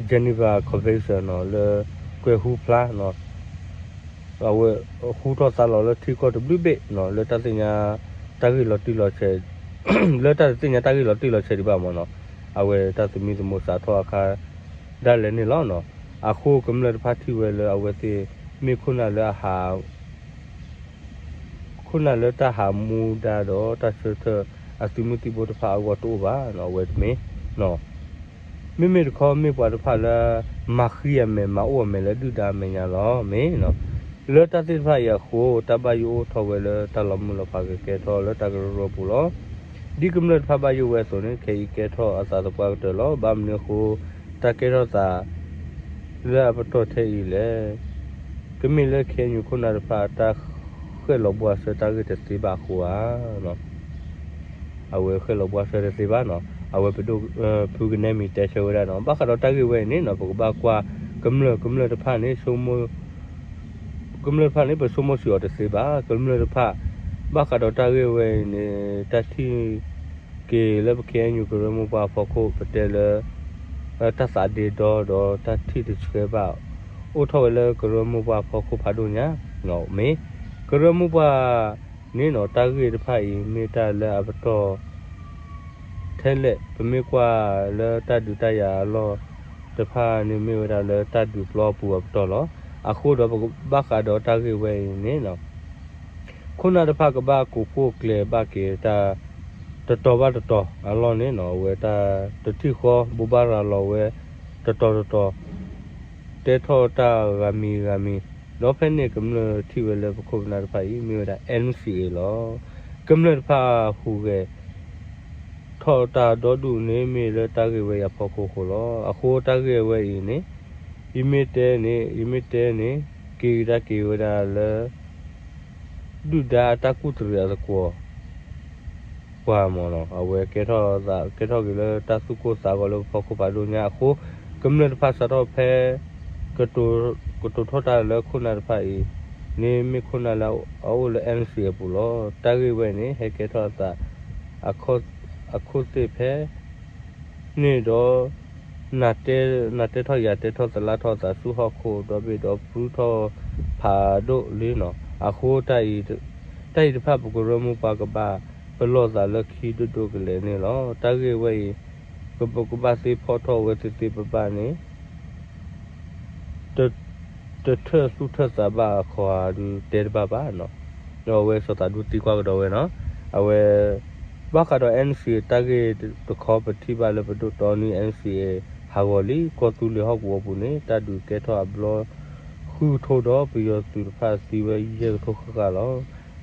Geneva Convention နီၤ လၢကွဲၤဟူဖျါနီၤ, အဝဲဟူထီၣ်သါလီၤလၢထံကီၢ်တဘျုးဘ့ၣ် လၢတၢ်သ့ၣ်ညါတၢ်ဂ့ၢ်လီၤတံၢ်လီၤဆဲး, လၢတၢ်တသ့ၣ်ညါတၢ်ဂ့ၢ်လီၤတံၢ်လီၤဆဲးဒံးဘၣ်မ့ၢ်နီၤ, အဝဲတၢ်သမံသမိးစးထီၣ်အခါဒၣ်လဲာ်န့ၣ်လီၤ. အဃိကမျၢၢ်တဖၣ်ထံၣ်ဝဲလၢအဝဲသ့ၣ် မ့ၢ်ခိၣ်နၢ်လၢအဟး ခိၣ်နၢ်လၢတၢ်ဟးမူဒါဒီးတၢ်ဆၢထၢၣ်အသုးမုၢ်သံၣ်ဘိတဖၣ်အဂီၢ်တအိၣ်ဘၣ်နီၤ, အဝဲတမ့ၢ် မ့မ့ၢ်တခီမ့ၢ်ပှၤတဖၣ်လၢ မၤဃံအမဲာ်မၤအိၣ်အမဲာ်လၢဒုၣ်ဒါအမဲာ်ညါလီၤ. မ့ၢ် လၢတၢ်သ့ၣ်တဖၣ်အံၤအဃိ တၢ်ဘၣ်ယိၣ်အိၣ်ထီၣ်ဝဲလၢတၢ်လီၤမုၢ်လီၤဖးကကဲထီၣ်လၢတၢ်ကရၢကရိပူၤလီၤ. ဒ်ကမျၢၢ်တဖၣ်ဘၣ်ယိၣ်ဝဲအသိးန့ၣ် ခဲအံၤကဲထီၣ်အသးသပှၢ်ကတၢၢ်လီၤ. ဘၣ်မနုၤအဃိ တၢ်ကဲထီၣ်သး လၢအပတီၢ်ထဲအံၤလဲၣ်. ကမ့ၢ်လၢ ခ့ၣ်အဲၣ်ယူၣ် ခိၣ်နၢ်တဖၣ် တၢ်ဃဲၣ်လီၤဘှါဆၢတၢ်ဂ့ၢ်တသ့ဘၣ်အဃိဧါ. အဝဲဃဲၣ်လီၤဘှါဆၢတသ့ဘၣ်နီၤ, အဝဲပဒိၣ်ဖုကနဲမံၤတဲဆၢဝဲဒၣ်နီၤ. ဘၣ်ဃးဒီးတၢ်ဂ့ၢ်ဝဲအံၤန့ၣ်နီၤ ပကဘၣ်ကွၢ်ကမျၢၢ်, ကမျၢၢ်တဖၣ်န့ၣ် ကမျၢၢ်တဖၣ်န့ၣ် ပဆိကမိၣ်ဆံးအီၤတသ့ဘၣ်. ကမျၢၢ်တဖၣ် ဘၣ်ဃးဒီးတၢ်ဂ့ၢ်ဝဲအံၤန့ၣ် တၢ်ထံၣ်က့ၤလၢပ ခ့ၣ်အဲၣ်ယူၣ် ကရၢမိၢ်ပှၢ်အဖီခိၣ် ပတဲလၢ တၢ်သးဒ့ဒီဒီးတၢ်ထံၣ်တဆှဲဘၣ် အိၣ်ထီၣ်ဝဲလၢကရၢမိၢ်ပှၢ်အဖီခိၣ်ဖးဒိၣ်ညါ မ့ၢ် ကရၢမိၢ်ပှၢ်န့ၣ်နီၤ တၢ်ဂ့ၢ်တဖၣ်အံၤမ့ၢ်တၢ်လၢအပတီၢ် ထဲလဲၣ် ပမ့ၢ်ကွၢ်လၢတၢ်ဒုးတၢ်ယၤအလီၢ်တဖၣ်န့ၣ် မ့ၢ်ဝဲဒၣ်လၢတၢ်ဒုးပျီပူၤအပတီၢ်လီၤ. အဃိဒီးပဘၣ်ဃးဒီးတၢ်ဂ့ၢ်ဝဲအံၤန့ၣ်နီၤ ခိၣ်နၢ်တဖၣ်ကဘၣ်ကိးဖှိၣ်ကျဲၤဘၣ်က့ၤတၢ် တတီၤဘၣ်တတီၤအလီၢ်န့ၣ်နီၤ အဝဲတၢ်တထံၣ်ဃီဘိးဘၣ်ရၤလီၤဝဲ တတီၤတတီၤ တဲထီၣ်တၢ်ဂၤမံၤဂၤမံၤ, ဒီးဖဲန့ၣ်ကမျၢၢ်ထံၣ်ဝဲလၢပခိၣ်ပနၢ်တဖၣ်အံၤ မ့ၢ်ဝဲဒၣ် NCA လီၤ. ကမျၢၢ်တဖၣ်ဟူးဂဲၤ ထီၣ်တၢ်ဒီဒူၣ်န့ၣ် မ့ၢ်လၢတၢ်ဂ့ၢ်ဝဲအံၤအဖီခိၣ်အဃိလီၤ. အဃိတၢ်ဂ့ၢ်ဝဲအံၤန့ၣ် ယမ့ၢ်တဲန့ၣ် ယမ့ၢ်တဲန့ၣ် က့ၤကဒါက့ၤဝဲဒၣ်လၢ ဒုၣ်ဒါအတၢ်ကူၣ်တရံးအသကွီၤ ပှၤမ့ၢ်နီၤ အဝဲကဲထီၣ်သး ကဲထီၣ်က့ၤလၢတၢ်သူၣ်ကိၢ်သးဂီၤလၢပဖီခိၣ်ဖးဒိၣ်ညါအဃိ ကမျၢၢ်တဖၣ်စးထီၣ်ဖဲ ကတိၤထီၣ်တၢ်လၢခိၣ်နၢ်တဖၣ်အံၤန့ၣ် မ့ၢ်ခိၣ်နၢ်လၢအအိၣ်လၢ NCA အပူၤလီၤ. တၢ်ဂ့ၢ်ဝဲန့ၣ် ဟဲကဲထီၣ်အသး အခိၣ်သ့ၣ်ဖဲ န့ၣ်ဒီး နတဲထီၣ်ယၤတဲထီၣ်သလၢထီၣ်သးဆူဟီၣ်ခိၣ်ဒီဘ့ၣ်ဒီး ပျုၢ်ထီၣ်ဖးဒိၣ်လံနီၤ. အဃိ တၢ်အံၤတဖၣ် ပကရၢမိၢ်ပှၢ်ကဘၣ်ပလီၢ်သးလၢခံဒိၣ်ဒိၣ်ကလဲာ်န့ၣ်လီၤ. တၢ်ဂ့ၢ်ဝဲအံၤ ပကဘၣ်သ့ဖီၣ်ထီၣ်ဝဲသ့သ့ပဘၣ်န့ၣ် တထၢၣ်သူၣ်ထၢၣ်သးဘၣ်အခီဧါဒုး တဲတဘၣ်ဘၣ်နီၤ. ဒီးအဝဲစီၤသးဒူသံကွၢ်ကဒီးဝဲနီၤ. အဝဲ ဘၣ်ဃးဒီး NCA တၢ်ဂ့ၢ်တခီ ပထံၣ်ဘၣ်လၢပဒိၣ်တီနံ NCA ဟးဂီၤလံ ကီၢ်သူလ့ၤဟီၣ်ကဝီၤပူၤန့ၣ် တၢ်ဒုးကဲထီၣ်အဘျီ ဃုကထိဒီး ပယီၤသုးတဖၣ်သံဝဲယဲၢ်ကထိဃၣ်ဃၣ်လီၤ.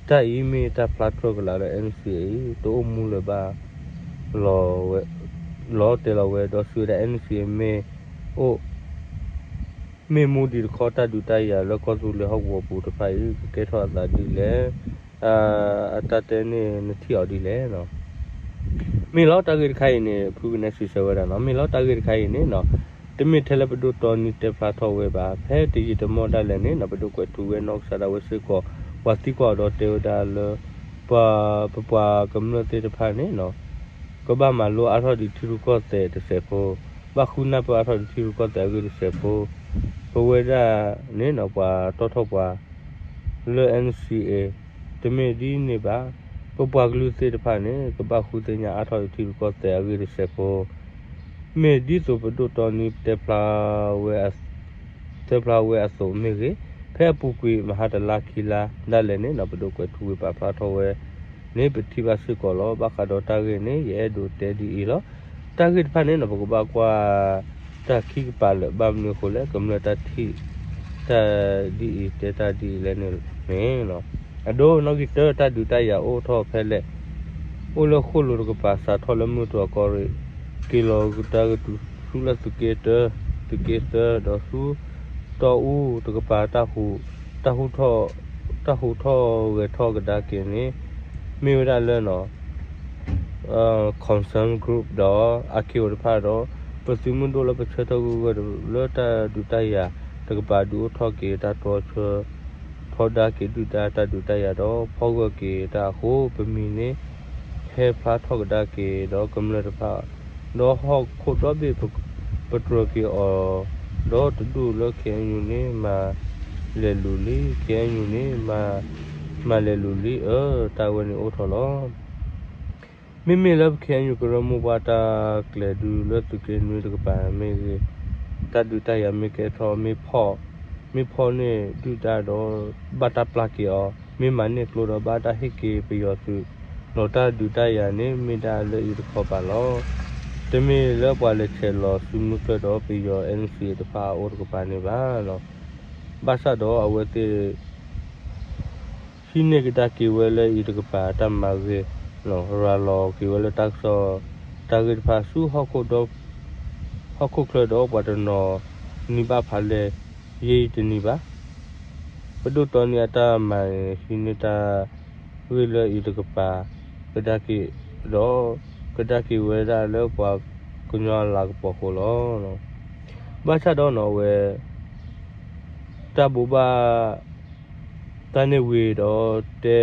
တၢ်အံၤမ့ၢ်တၢ်ဖျါထီၣ်ကလာ်လၢ NCA အံၤ တအိၣ်မူလၢၤဘၣ် လီၤတဲလီၤဝဲ ဒီးစံးဝဲဒၣ် NCA မ့ၢ်အိၣ် မ့ၢ်မူဒံးတခီ တၢ်ဒုးတၢ်ယၤလၢကီၢ်သူလ့ၤဟီၣ်ကဝီၤပူၤတဖၣ်အံၤ ကကဲထီၣ်အသးဒ်လဲၣ်. အတၢ်တဲန့ၣ်နထံၣ်အီၤဒ်လဲၣ်နီၤ. မ့ၢ်လီၤ တၢ်ဂ့ၢ်တခါအံၤန့ၣ် ဖုကနဲစံးဆၢဝဲဒၣ်နီၤ. မ့ၢ်လီၤ တၢ်ဂ့ၢ်တခါအံၤန့ၣ်နီၤ တမ့ၢ်ထဲလၢပဒိၣ်တီနံတဲဖျါထီၣ်ဝဲဘၣ်. ဖဲတယံာ်တမီၢ်ဒၣ်လဲာ်န့ၣ်နီၤ ပဒိၣ်ကွဲးထူဝဲနီၢ်ကစၢ်ဒၣ်ဝဲစ့ၢ်ကီး ပှၤသံကွၢ်အီၤဒီးတဲဝဲဒၣ်လၢ ပှၤ ပပှၤကမျၢၢ်သ့ၣ်တဖၣ်န့ၣ်နီၤ ကဘၣ်မၤလိအါထီၣ်ဒံးထံရူၢ်ကီၢ်သဲးတစဲးဖိ, ဘၣ်ဃုနၢ်ပၢၢ်အါထီၣ်ဒံးထံရူၢ်ကီၢ်သဲးအဂ့ၢ်တစဲးဖိ, ပဝဲဒၣ်န့ၣ်နီၤ ပှၤတီၣ်ထီၣ်ပှၤ လၢ NCA တမ့ၢ်ဒ်န့ၣ်ဘၣ်. ပပှၤကလုာ်သ့ၣ်တဖၣ်န့ၣ် ကဘၣ်ဃုသ့ၣ်ညါအါထီၣ်ဒံးထံရူၢ်ကီၢ်သဲးအဂ့ၢ်တစဲးဖိ, မ့ၢ်ဒ်သိးပဒိၣ်တီနံတဲဖျါဝဲ တဲဖျါဝဲအသိးမ့ၢ်ဂ့ၤ, ဖဲအပူၤကွံာ်မဟါတလါခံလါဒၣ်လဲာ်န့ၣ်နီၤ ပဒိၣ်ကွဲးထူဝ့ၤပာ်ဖျါထီၣ်ဝဲန့ၣ် ပထံၣ်ဘၣ်စ့ၢ်ကီးလီၤ. ဘၣ်ဃးဒီးတၢ်ဂ့ၢ်န့ၣ် ယအဲၣ်ဒိးတဲဒ်အံၤလီၤ. တၢ်ဂ့ၢ်တဖၣ်န့ၣ်နီၤ ပကဘၣ်ကွၢ်တၢ်ခံကပၤလၢာ် ဘၣ်မနုၤအဃိလဲၣ် ကမျၢၢ်တၢ်ထံၣ် တၢ်ဒ်အံၤတဲတၢ်ဒ်အံၤလဲၣ်န့ၣ်န့ၣ်လီၤ. အဒိ နီၣ်ဂံၢ်တၢ တၢ်ဒုးတၢ်ယၤအိၣ်ထီၣ်ဖဲလဲၣ်, အိၣ်လၢဃိၣ်လိၤတကပၤ စးထီၣ်လၢမုၢ်တြီၤကီၢ်ရ့ၣ် က့ၤလီၤကဒါက့ၤတုၤဆူလၢသုးက့တၢ, သုးက့သၢ ဒီးဆူ တီအူတကပၤ တၢ်ဟူးထီၣ် တၢ်ဟူးထီၣ်ဂဲၤထီၣ်ကဒါက့ၤန့ၣ် မ့ၢ်ဝဲဒၣ်လၢ concern group ဒီး အ ခ့အိၣ် တဖၣ်ဒီး ပသုးမုၢ်ဒိၣ်လၢပဆၢထၢၣ်ဂုၤဂၢ်လၢတၢ်ဒုးတၢ်ယၤတကပၤ ဒုးအိၣ်ထီၣ်က့ၤတၢ်တြီဆၢ ထီဒါက့ၤဒုၣ်ဒါတၢ်ဒုးတၢ်ယၤဒီး ဖီၣ်ဂၢၢ်က့ၤတၢ်အဃိ ပမံၤန့ၣ် ဟဲဖျါထီၣ်ကဒါက့ၤဒီးကမျၢၢ်တဖၣ် ဒီးဟီၣ်ခိၣ်ဒီဘ့ၣ် ပတြၢၤက့ၤအီၤ ဒီးတဒူၣ်လၢ ခ့ၣ်အဲၣ်ယူၣ်န့ၣ် မၤလဲၤလူၤလံ, ခ့ၣ်အဲၣ်ယူၣ်န့ၣ် မၤလဲၤလူၤလံဧၢ, တၢ်ဝဲန့ၣ်အိၣ်ထီၣ်လီၤ. မ့မ့ၢ်လၢပ ခ့ၣ်အဲၣ်ယူၣ် ကရၢမိၢ်ပှၢ်တၢ်ကျဲၤဒုးလၢသုးက့နွံတကပၤမ့ၢ်ဂ့ၤ, တၢ်ဒုးတၢ်ယၤမ့ၢ်ကဲထီၣ် မ့ၢ်ဖီၣ်, မ့ၢ်ဖီၣ်န့ၢ်ဒုၣ်ဒါဒီး ဘၣ်တၢ်ပျၢ်က့ၤအီၤ, မ့ၢ်မၤန့ၢ်ကျိဒီးဘၣ်တၢ်ဟ့ၣ်က့ၤပယီၤသုး, ဒီးတၢ်ဒုးတၢ်ယၤန့ၣ် မ့ၢ်ဒၣ်လၢအံၤတခီပၤလီၤ. တမ့ၢ်လၢပှၤလဲၤဆဲးလီၤစုမုၢ်ကျၢၢ်ဒီးပယီၤ NCA တဖၣ်အအိၣ်တကပၤန့ၣ်ဘၣ်. ဘၣ်ဆၣ်ဒီးအဝဲသ့ၣ် ဟံးန့ၢ်ကဒါက့ၤဝဲလၢအံၤတကပၤတၢ်မၤဂ့ၤ, ရၤလီၤက့ၤဝဲလၢတၢ်ကစီၣ်တၢ်ဂ့ၢ်တဖၣ်ဆူ ဟီၣ်ခိၣ်ချၢဒီးပှၤတနီၤနံၤဘၣ်ဖးလဲၢ် ယဲအံၤတနံၤဘၣ်. ပဒိၣ်တီနံအတၢ်မၤန့ၣ် ဟံးန့ၢ်တၢ်ဂ့ၢ်လၢအံၤတကပၤ ကဒါက့ၤဒီး ကဒါက့ၤဝဲဒၣ်လၢပှၤကညီအလၤကပီၤအဃိလီၤ. ဘၣ်ဆၣ်ဒီးနီၤ အဝဲ တၢ်ဘိးဘၣ် တၢ်န့ၣ်ဝံၤဒီး တဲ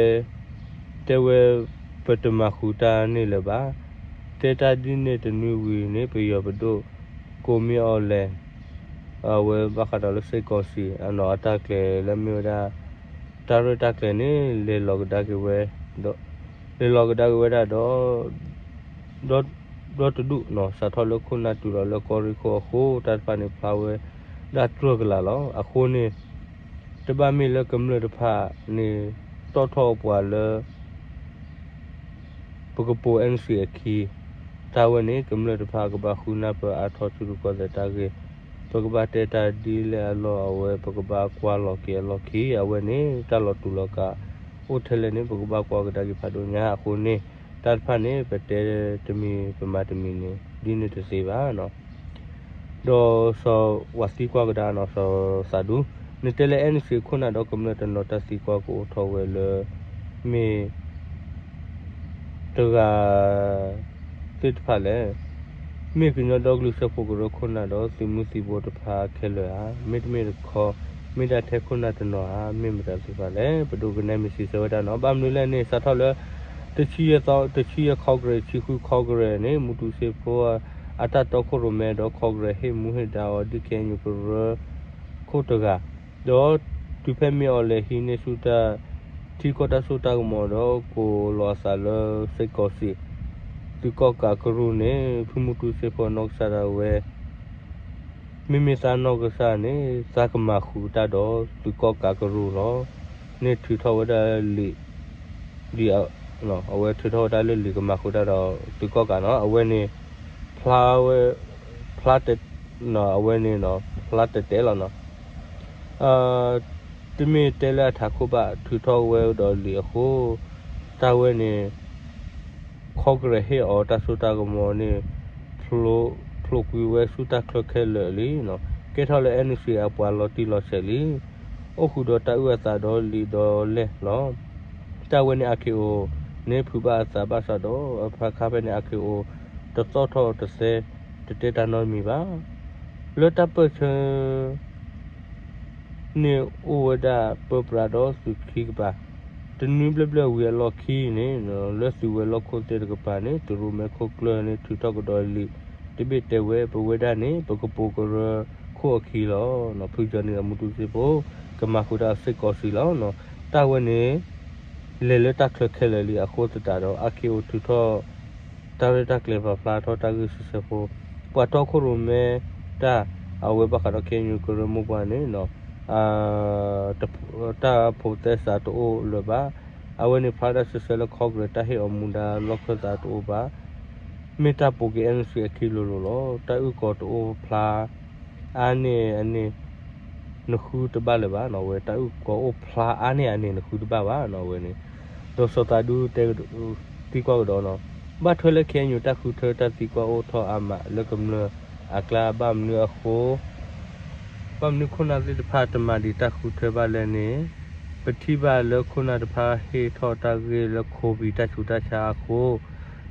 တဲဝဲ ပတမၤဃုာ်တၢ်န့ၣ်လၢၤဘၣ်. တဲတၢ်ဒ်န့ၣ်တနွံဝံၤန့ၣ် ပယီၤပဒိၣ် ကိးမံၤအီၤလဲၣ် အဝဲဘၣ်ဃးဒီးလၢစ့ၢ်ကီးစံး အနီၤအတၢ်ကျဲၤလၢမ့ၢ်ဝဲဒၣ် တၢ်ရဲၣ်တၢ်ကျဲၤန့ၣ် လဲၤလီၤကဒါက့ၤဝဲ ဒီး လဲၤလီၤကဒါက့ၤဝဲဒၣ်ဒီး ဒီတဒူၣ်နီၤ စးထီၣ်လၢခိၣ်နၢ်တုၤလီၤလၢကီၢ်ရ့ၣ်ခိၣ်အဃိ တၢ်တဖၣ်န့ၣ်ဖျါဝဲဒၣ်တြၢၢ်ကလာ်လီၤ. အဃိန့ၣ် တဘၣ်မ့ၢ်လၢကမျၢၢ်တဖၣ်န့ၣ် တီၣ်ထီၣ်ပှၤလၢ ပကပိာ် NCA အခံ, တၢ်ဝဲန့ၣ် ကမျၢၢ်တဖၣ်ကဘၣ်ဃုနၢ်ပၢၢ်အါထီၣ်ထံရူၢ်ကီၢ်သဲးတၢ်ဂ့ၢ် ပကဘၣ်တဲတၢ်ဒ်လဲၣ်အလီၢ် အဝဲပကဘၣ်ကွၢ်လီၤက့ၤအလီၢ်ခံ အဝဲန့ၣ် တၢ်လီၤတူာ်လီၤကာ် အိၣ်ထဲလဲၣ်န့ၣ် ပကဘၣ်ကွၢ်ကဒါက့ၤဖးဒိၣ်ညါအဃိန့ၣ် တၢ်တဖၣ်န့ၣ် ပတဲတမံၤပမၤတမံၤန့ၣ် ဒ်န့ၣ်တသ့ဘၣ်နီၤ. ဒီးစီၤဝၤသံကွၢ်ကဒါနီၤ စီၤသးဒူ နတဲလၢ NCA ခိၣ်နၢ်ဒီးကမျၢၢ်တနီၤတၢ်သံကွၢ်ကအိၣ်ထီၣ်ဝဲလၢ မ့ၢ် တဂၤ သ့ၣ်တဖၣ်လဲၣ်. မ့ၢ်ကညီဒီကလုာ်စၢဖှိၣ်ကရၢခိၣ်နၢ်ဒီး သုးမုၢ်သံၣ်ဘိတဖၣ်ခဲလၢာ်ဧါ, မ့တမ့ၢ်တခီ မ့ၢ်ဒၣ်ထဲခိၣ်နၢ်တနီၤဧါ, မ့ၢ်မတၤသ့ၣ်တဖၣ်လဲၣ်. ပဒိးကနဲမ့ၢ်စံးဆၢဝဲဒၣ်နီၤ. ဘၣ်မနုၤလဲၣ်န့ၣ် စးထီၣ်လၢ တဆံယဲၢ်သီ တဆံယဲၢ် Congress ဆံဃု Congress န့ၣ် မူတူစ့ဖိ အတၢ်တီခိၣ်ရိၣ်မဲဒီး Congress ဟ့ၣ်မူဟ့ၣ်ဒါအီၤဒ် KNU ကရၢခိၣ်တဂၤ ဒီးတုၤဖဲမ့ၢ်အီၤလဲၤဟံးန့ၢ်ဆူၣ်တၢ် ထံကီၢ်တၢ်စိတၢ်ကမီၤဒီး ကိးလီၤအသးလၢစ့ၢ်ကီးစံး သုးကီၣ်ကးကရူၢ်န့ၣ် ဖုမူတူစ့ဖိအနီၢ်ကစၢ်ဒၣ်ဝဲ မ့မ့ၢ်သးနီၢ်ကစၢ်န့ၣ် သးကမၤဃုာ်တၢ်ဒီးသုးကီၣ်ကးကရူၢ်လီၤ. န့ၣ်ထုးထီၣ်ဝဲဒၣ်လံာ် ဒ် အဝဲထုးထီၣ်ဝဲဒၣ်လၢလံာ်ကမၤဃုာ်တၢ်ဒီးသုးကီၣ်ကးနီၤ. အဝဲန့ၣ် ဖျါဝဲ ဖျါတ အဝဲန့ၣ်နီၤ ဖျါတဲာ်တဲာ်လီၤနီၤ. တမ့ၢ်တဲလၢအထးခိၣ်ဘၣ် ထုးထီၣ်ဝဲဒီးလံာ်အဃိ တၢ်ဝဲန့ၣ် ခီကရဲးဟ့ၣ်အီၤတၢ်စိတၢ်ကမီၤန့ၣ် ဖျိးကွံာ်ဝဲဆူတၢ်ချၢခဲလၢာ်လံနီၤ. ကဲထီၣ်လၢ NCA အပှၤလီၤတံၢ်လီၤဆဲးလံ. အိၣ်ဃုာ်ဒီးတၢ်အုၣ်အသးဒီးလံာ်ဒီးလဲၢ်လီၤ. တၢ်ဝဲန့ၣ် အၤခ့အိ န့ၣ်ဖုးဘၣ်အသးဘၣ်ဆၣ်ဒီး အဖးခါဖဲန့ၣ် အၤခ့အိ တသီၣ်ထီၣ်တသဲ တတဲတၢ်နီတမံၤဘၣ်. လၢတၢ်ပၢၢ်ဆၢ န့ၣ်အိၣ်ဝဲဒၣ်ပၢပြးဒီးသုးခံကပၤ, တနွံဘျဲၣ်ဘျဲၣ်ဝံၤအလီၢ်ခံန့ၣ် လၢသုးဝဲၤလီၢ်ခိၣ်သ့ၣ်တကပၤန့ၣ် သုးရိၣ်မဲခိၣ်ကျၢၢ်န့ၣ် ထုးထီၣ်ကဒီးလံာ် တဘ့ၣ်တဲဝဲ ပဝဲဒၣ်န့ၣ် ပကပိာ်ကရၢခိၣ်အခံလီၤ. ဖုကၠီၤနံၤဒီးမူတူစ့ဖိ ကမၤဃုာ်တၢ်စ့ၢ်ကီးစံးလီၤ. တၢ်ဝဲန့ၣ် လဲၤလၢတၢ်ချၢခဲလၢာ်လံအဃိသတးဒီး အၤခ့အိ ထုးထီၣ် တၢ်ရဲၣ်တၢ်ကျဲၤပာ်ဖျါထီၣ်တၢ်ဂ့ၢ်စံးဆၢဖိ, ပှၤတီခိၣ်ရိၣ်မဲတၢ် အဝဲဘၣ်ဃးဒီး KNU ကရၢမိၢ်ပှၢ်န့ၣ် တၢ်ဖိးသဲစးတအိၣ်လၢၤဘၣ်. အဝဲန့ၣ်ဖျါဒၣ်စံးဆၢလၢ ခီကရဲး တၢ်ဟ့ၣ်အီၤမူဒါလီၢ်ခၢၣ်သးတအိၣ်ဘၣ်. မ့ၢ်တၢ်ပိာ်က့ၤ NCA အခံလိၤလိၤလီၤ. တၢ်အုၣ်ကီၤတအိၣ်ဖျါ အါန့ၢ်အန့ၣ် နဃုတဘၣ်လၢၤဘၣ်နီၤ. အဝဲတၢ်အုၣ်ကီၤအိၣ်ဖျါအါန့ၢ်အန့ၣ် နဃုတဘၣ်ဘၣ်နီၤ အဝဲန့ၣ်. ဒီးစီၤသးဒူတဲ သံကွၢ်ကဒီးနီၤ, ဘၣ်ထွဲလၢ KNU တၢ်ဃုထၢတၢ်သံကွၢ်အိၣ်ထီၣ်အါမးလၢကမျၢၢ်အကျါ ဘၣ်မနုၤအဃိ ဘၣ်မနုၤခိၣ်နၢ်သ့ၣ်တဖၣ်တမၤဒံးတၢ်ဃုထၢဘၣ်လဲၣ်န့ၣ်, ပထံၣ်ဘၣ်လၢခိၣ်နၢ်တဖၣ်ဟ့ၣ်ထီၣ်တၢ်ဂ့ၢ်လၢ COVID တၢ်ဆူးတၢ်ဆါအဃိ,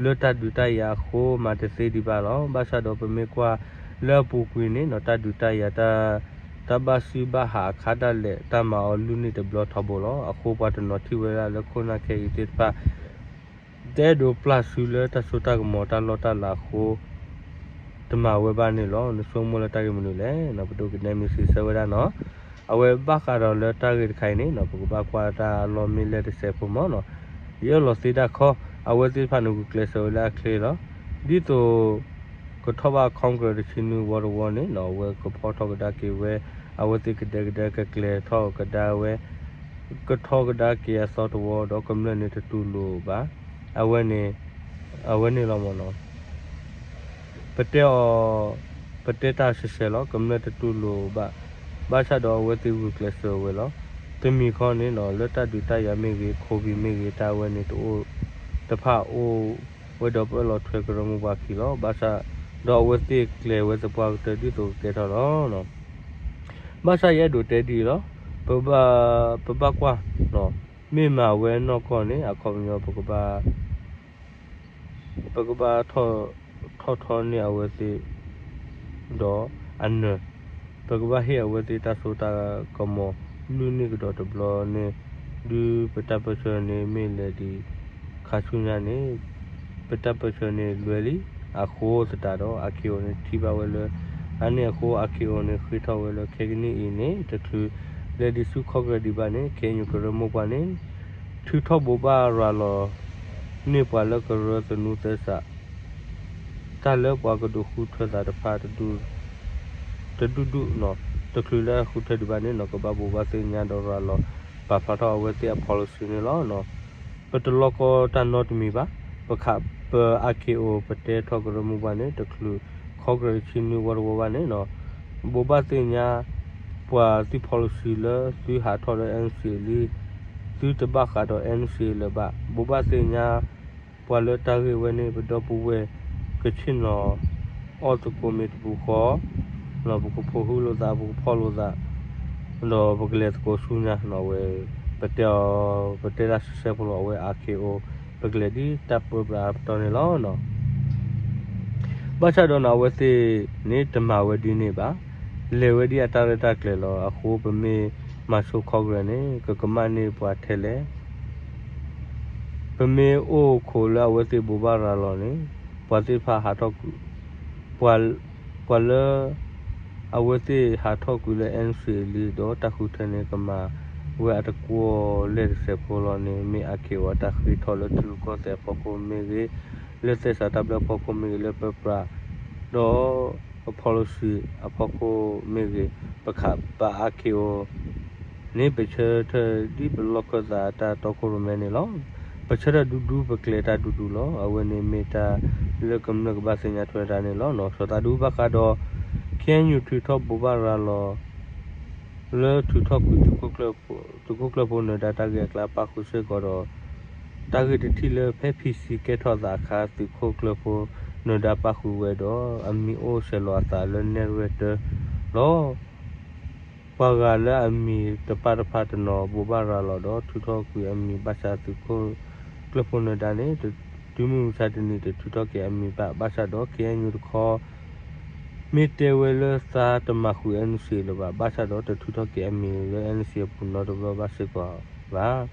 လၢတၢ်ဒုးတၢ်ယၤအဃိ မၤတသ့ဒံးဘၣ်လီၤ. ဘၣ်ဆၣ်ဒီးပမ့ၢ်ကွၢ်လၢအပူၤကွံာ်န့ၣ်နီၤ တၢ်ဒုးတၢ်ယၤ တၢ်ဘၣ်စုဘၣ်ဟးအခါဒၣ်လဲာ် တၢ်မၤအီၤလုၢ်န့ၢ်တဘျီထီဘိလီၤ. အဃိပှၤတနီၤထံၣ်ဝဲဒၣ်လၢခိၣ်နၢ်ခဲအံၤသ့ၣ်တဖၣ် တအဲၣ်ဒိးပျၢ်စုလၢတၢ်စိတၢ်ကမီၤတၢ်လီၢ်တၢ်လၤအဃိ တမၤဝဲဘၣ်န့ၣ်လီၤ. နဆိကမိၣ်လၢတၢ်ဂ့ၢ်မနုၤလဲၣ်နီၤ, ပဒိးကနဲမ့ၢ်စံးဆၢဝဲဒၣ်နီၤ. အဝဲဘၣ်ဃးဒီးလၢတၢ်ဂ့ၢ်တခါအံၤန့ၣ်နီၤ ပကဘၣ်ကွၢ်တၢ်အလီၢ်မ့ၢ်လဲၣ်တစဲးဖိမီၤနီၤ. ယအၢၣ်လီၤသ့တၢ်ခီ အဝဲသ့ၣ်တဖၣ်န့ၣ် ဂုာ်ကျဲးစၢးဝဲလၢအချ့လီၤ. ဒ်သိး ကထီၣ်ဘၣ် Congress တဆံနွံဝီတဝီန့ၣ်နီၤ အဝဲကဖီၣ်ထီၣ်ကဒါက့ၤဝဲ အဝဲသ့ၣ်ကဒဲကဒဲကကျဲၤထီၣ်ကဒါဝဲ ကထီၣ်ကဒါက့ၤအသီတဝီဒီးကမျၢၢ်န့ၣ်တတူၢ်လိာ်ဘၣ်. အဝဲန့ၣ် အဝဲန့ၣ်လီၤမီၤနီၤ. ပတဲအီၤ ပတဲတၢ်စဲးစဲးလီၤ ကမျၢၢ်တတူၢ်လိာ်ဘၣ်. ဘၣ်ဆၣ်ဒီးအဝဲသ့ၣ်ဂုာ်ကျဲးစၢးဝဲလီၤ. တမံၤဃီန့ၣ်နီၤ လၢတၢ်ဒုးတၢ်ယၤမ့ၢ်ဂ့ၤ COVID မ့ၢ်ဂ့ၤ တၢ်ဝဲန့ၣ်တအိၣ်တဖၣ်အိၣ်ဝဲဒီးပအၢၣ်လီၤထွဲကရၢမိၢ်ပှၢ်ခံလီၤ. ဘၣ်ဆၣ်ဒီးအဝဲသ့ၣ်ကျဲၤဝဲသပှၢ်ကတၢၢ်ဒ်သိးကကဲထီၣ်လီၤ. ဘၣ်ဆၣ်ယအဲၣ်ဒိးတဲဒ်အံၤလီၤ. ပဘၣ် ပဘၣ်ကွၢ် မ့ၢ်မၤဝဲနီၢ်ကီၢ်န့ၣ် အခီပညီပကဘၣ် ပကဘၣ်ထီၣ်ထီန့ၢ်အဝဲသ့ၣ် ဒီးအနၢၤ ပကဘၣ်ဟ့ၣ်အဝဲသ့ၣ်တၢ်စိတၢ်ကမီၤ လုၢ်န့ၢ်ကဒီးတဘျီန့ၣ် ဒုးပတၢ်ပၢၢ်ဆၢန့ၣ်မ့ၢ်လဲၤဒံးခါဆူညါန့ၣ် ပတၢ်ပၢၢ်ဆၢန့ၣ်လွဲလံ. အဃိသတးဒီး အၤခ့အိန့ၣ်ထံၣ်ဘၣ်ဝဲလၢ အါန့ၢ်အဃိ အၤခ့အိန့ၣ်ဃ့ထီၣ်ဝဲလၢခဲကနံၣ်အံၤန့ၣ် တချုးလဲၤဒံးဆူ Congress ဒံးဘၣ်န့ၣ် KNU ကရၢမိၢ်ပှၢ်န့ၣ် ထုးထီၣ်ဘိးဘၣ်ရၤလီၤ န့ၢ်ပှၤလၢကရၢသနူသဲစး တၢ်လၢပှၤကဒုးဃုထၢသးတဖၣ် တဒူၣ်ဒူၣ်နီၤ တချုးလၢအဃုထၢဒံးဘၣ်န့ၣ်နီၤ ကဘၣ်ဘိးဘၣ်သ့ၣ်ညါဒီးရၤလီၤ ပာ်ဖျါထီၣ်အဝဲသ့ၣ်အ policy န့ၣ်လီၤ. ပတလီၢ်ကီတၢ်နီတမံၤဘၣ်. ပခးပအၤခ့အိ ပတဲထီၣ်ကရၢမိၢ်ပှၢ်န့ၣ် တချုး Congress ဆံနွံဝီတဝီဘၣ်န့ၣ်နီၤ ဘိးဘၣ်သ့ၣ်ညါ ပှၤသု policy လၢသုဟးထီၣ်လၢ NCA လံ, သုတဘၣ်ဃးဒီး NCA လၢၤဘၣ်. ဘိးဘၣ်သ့ၣ်ညါ ပှၤလၢတၢ်ဂ့ၢ်ဝဲန့ၣ် ပဒီပုၢ်ဝဲၢ်ကဆ့ၣ်နီၤအီၣ်သကိးမ့ၤတပူၤဃီ, ပကဖိးဟုလိာ်သး ပကဖီၣ်လိာ်သး ဒီးပကလဲၤသကိးဆူညါဝဲ, ပတဲအီၤ ပတဲဒၣ်စဲးဖိလီၤ အဝဲ အါခ့အိ ပကလဲၤဒ်တၢ်ပၢပြးအပတီၢ်န့ၣ်လီၤ. ဘၣ်ဆၣ်ဒီးန့ၣ် အဝဲသ့ၣ်န့ၣ်တမၤဝဲဒ်န့ၣ်ဘၣ်. လဲၤဝဲဒ်အတၢ်ရဲၣ်တၢ်ကျဲၤလီၤ. အဃိပမ့ၢ်မၤဆိ Congress န့ၣ် ကကမၣ်န့ၢ်ပှၤထဲလဲၣ် ပမ့ၢ်အိၣ်ခိးလၢအဝဲသ့ၣ်ဘိးဘၣ်ရၤလီၤန့ၣ် ပှၤသ့ၣ်တဖၣ်ဟးထီၣ်ကွံာ်, ပှၤလၢ အဝဲသ့ၣ်ဟးထီၣ်ကွံာ်လၢ NCA လံဒီးတၢ်ဃုထၢန့ၣ် ကမၤဝဲအတကွီၢ်လဲၣ်တစဲးဖိလီၤန့ၣ် မ့ၢ်အါခ့အိအတၢ်ဃ့ထီၣ်လၢထံရူၢ်ကီၢ်သဲးအဖီခိၣ်မ့ၢ်ဂ့ၤ, လၢသဲစးတၢ်ဘျၢအဖီခိၣ်မ့ၢ်ဂ့ၤ, လၢပၢပြး ဒီး policy အဖီခိၣ်မ့ၢ်ဂ့ၤ, ပခးပာ်အါခ့အိ န့ၣ် ပဆၢထၢၣ်ဒ်ပလီၢ်ခၢၣ်သးအတၢ်တီခိၣ်ရိၣ်မဲန့ၣ်လီၤ. ပဆၢထၢၣ်ဒူဒူ ပကျဲၤတၢ်ဒူဒူလီၤ. အဝဲန့ၣ်မ့ၢ်တၢ်လၢကမျၢၢ်ကဘၣ်သ့ၣ်ညါထွဲတၢ်န့ၣ်လီၤ. စီၤသးဒူဘၣ်ဃးဒီး KNU ထုးထီၣ်ဘိးဘၣ်ရၤလီၤ လၢထုးထီၣ်ကွံာ် သုးခိၣ်ကျၢၢ်ဖိနၢၤဒါတၢ်ဂ့ၢ်အကျါပၣ်ဃုာ်စ့ၢ်ကီးဒီး တၢ်ဂ့ၢ်တထံၣ်လၢဖဲ ဖံဆံ ကဲထီၣ်သးအခါ သုးခိၣ်ကျၢၢ်ဖိနၢၤဒါပၣ်ဃုာ်ဝဲဒီး အမံၤအိၣ်ဆဲးလီၤအသးလၢနဲၣ်ရွဲၣ်တၢလီၤ. ပှၤဂၤလၢအမံၤတပၢ်တဖၣ်တနီၤဘိးဘၣ်ရၤလီၤဒီးထုးထီၣ်ကွံာ်အမံၤဘၣ်ဆၣ်သုးခိၣ်ကျၢၢ်ဖိနၢၤဒါန့ၣ် တုၤမုၢ်မဆါတနံၤတထုးထီၣ်က့ၤအမံၤဘၣ်. ဘၣ်ဆၣ်ဒီး KNU တခီ မ့ၢ်တဲဝဲလၢသးတမၤဃုာ် NCA လၢၤဘၣ်. ဘၣ်ဆၣ်ဒီးတထုးထီၣ်က့ၤအမံၤလၢ NCA အပူၤနီတဘျီဘၣ်စ့ၢ်ကီးဘၣ်.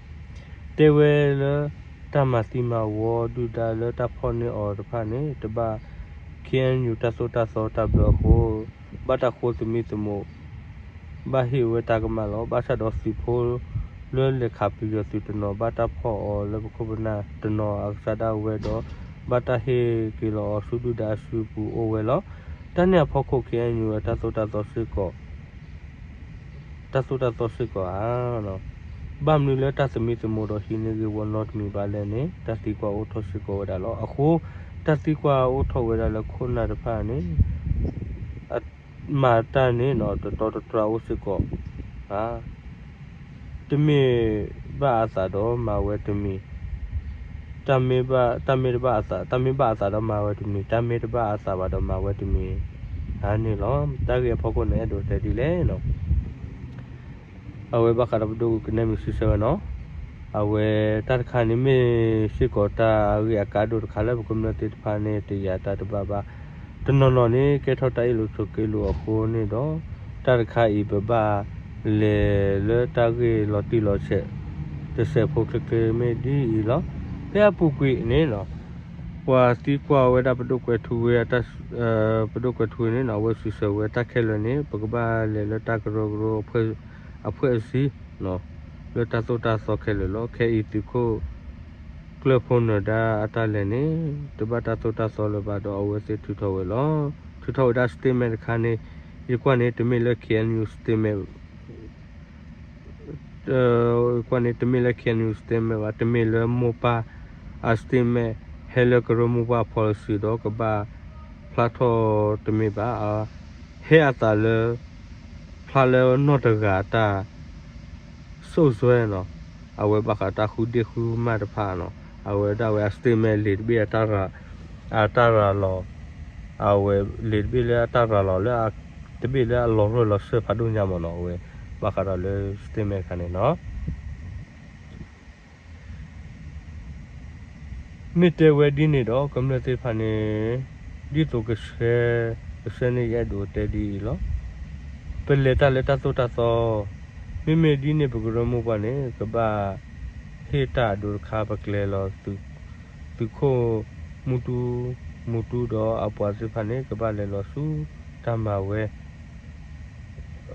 တဲဝဲလၢ တၢ်မၤသံမၤဝီဒုၣ်ဒါလၢတၢ်ဖီၣ်န့ၢ်အီၤတဖၣ်န့ၣ် တဘၣ် KNU တၢ်သိၣ်တၢ်သီတၢ်ဘျၢအဃိ ဘၣ်တၢ်ဃိသမံသမိး ဘၣ်ဟ့ၣ်ဝဲတၢ်ကမၣ်လီၤ. ဘၣ်ဆၣ်ဒီးသုးဖိလၢလဲၤခးပယီၤသုးတနီၤ ဘၣ်တၢ်ဖီၣ်အီၤလၢပခိၣ်ပနၢ်တနီၤအကစၢ်ဒၣ်ဝဲဒီး ဘၣ်တၢ်ဟ့ၣ်က့ၤလီၤအီၤဆူဒုၣ်ဒါအစုပူၤအိၣ်ဝဲလီၤ. တၢ်န့ၣ်အဖီခိၣ် KNU အတၢ်သိၣ်တၢ်သီစ့ၢ်ကီး တၢ်သိၣ်တၢ်သီစ့ၢ်ကီးဧါ. ဘၣ်မနုၤလၢတၢ်သမံသမိးဒီးဟံးန့ၢ်ဂ့ၢ်ဝီနီတမံၤဘၣ်လဲၣ်န့ၣ် တၢ်သံကွၢ်အိၣ်ထီၣ်စ့ၢ်ကီးဝဲဒၣ်လီၤ. အဃိ တၢ်သံကွၢ်အိၣ်ထီၣ်ဝဲဒၣ်လၢခိၣ်နၢ်တဖၣ်န့ၣ် မၤတၢ်န့ၣ် တတီတတြၢ်အိၣ်စ့ၢ်ကီးဧါ. တမ့ၢ်ဘၣ်အသးဒီးမၤဝဲတမံၤ, တၢ်မ့ၢ်ဘၣ်, တၢ်မ့ၢ်ဘၣ်အသး, တၢ်မ့ၢ်ဘၣ်အသးဒီးမၤဝဲတမံၤ, တၢ်မ့ၢ်တဘၣ်အသးဘၣ်ဒီးမၤဝဲတမံၤဧါန့ၣ်လီၤ. တၢ်ဂ့ၢ်အဖီခိၣ်န့ၣ် အဲၣ်ဒိးတဲဒ်လဲၣ်. အဝဲဘၣ်ဃးဒီးပဒိၣ်ကနဲမုၢ်စံးဆၢဝဲနီၤ. အဝဲတၢ်တခါန့ၣ်မ့ၢ်စ့ၢ်ကီးတၢ်အဂ့ၢ်အကါဒိၣ်တခါလၢပကမျၢၢ်သ့ၣ်တဖၣ်န့ၣ် တယာ်တၢ်တဘၣ်ဘၣ်. တနီၤနီၤန့ၣ် ကဲထီၣ်တၢ်အ့ၣ်လိာ်ဆိးက့လိာ်အဃိန့ၣ်ဒီး တၢ်တခါအံၤပဘၣ်လဲၤလၢတၢ်ဂ့ၢ်လီၤတံၢ်လီၤဆဲး တစဲးဖိချ့ချ့မ့ၢ်ဒ်အံၤလီၤ. ဖဲအပူၤကွံာ်န့ၣ် ပှၤသံကွၢ်ဝဲဒၣ်ပဒိၣ်ကွဲးထူဝ့, ပဒိၣ်ကွဲးထူဝ့န့ၣ် အဝဲစံးဆၢဝဲတၢ်ခဲလၢာ်န့ၣ် ပကဘၣ်လဲၤလၢတၢ်ကရၢကရိ အဖွဲ့အစည်း လၢတၢ်သိၣ်တၢ်သီခဲလၢာ်လီၤ. ခဲအံၤသုးခိၣ်ကျၢၢ်ဖိနၢၤဒါအတၢ်လဲၤန့ၣ် တဘၣ်တၢ်သိၣ်တၢ်သီလၢၤဘၣ်ဒီးအဝဲသ့ၣ်ထုးထီၣ်ဝဲလီၤ. ထုးထီၣ်ဝဲဒၣ် statement တခါန့ၣ် ယကွၢ်န့ၣ် တမ့ၢ်လၢ KNU statement ကွၢ်န့ၣ် တမ့ၢ်လၢ KNU statement ဘၣ်, တမ့ၢ်လၢမိၢ်ပၢ်အ statement ဟဲလၢကရၢမိၢ်ပှၢ် policy ဒီးကဘၣ်ဖျါထီၣ်တမ့ၢ်ဘၣ်. ဟဲအသးလၢ ဖျါလၢနီၢ်တဂၤအတၢ်စိၣ်စွဲနီၤ, အဝဲဘၣ်ဃးတၢ်ဃုဒ့ၣ်ဃုမၢ်တဖၣ်နီၤ, အဝဲဒၣ်ဝဲအ statement လံာ်တဘ့ၣ်အတၢ်ရၤ, အတၢ်ရၤလီၤ, အဝဲလံာ်တဘ့ၣ်လၢအတၢ်ရၤလီၤလၢ တဘ့ၣ်လၢအလီၤရၢၢ်လီၤစၢၢ်ဖးဒိၣ်ညါမ့ၢ်နီၤ, အဝဲဘၣ်ဃးဒီးလၢ statement တခါန့ၣ်နီၤ. မ့ၢ်တဲဝဲဒ်န့ၣ်ဒီး ကမျၢၢ်သ့ၣ်တဖၣ်န့ၣ် ဒ်သိးကဆှဲ, ကဆှဲန့ၣ်ယအဲၣ်ဒိးတဲဒ်အံၤလီၤ. ပလဲၤတၢ်လၢတၢ်သိၣ်တၢ်သီ, မ့မ့ၢ်ဒ်န့ၣ်ပကရၢမိၢ်ပှၢ်န့ၣ် ကဘၣ်ဟ့ၣ်တၢ်အဒိတခါ ပကျဲၤလီၤ သုးခိၣ်မူတူ, မူတူဒီးအပှၤသ့ၣ်တဖၣ်န့ၣ် ကဘၣ်လဲၤလီၤဆူတၢ်မၤဝဲ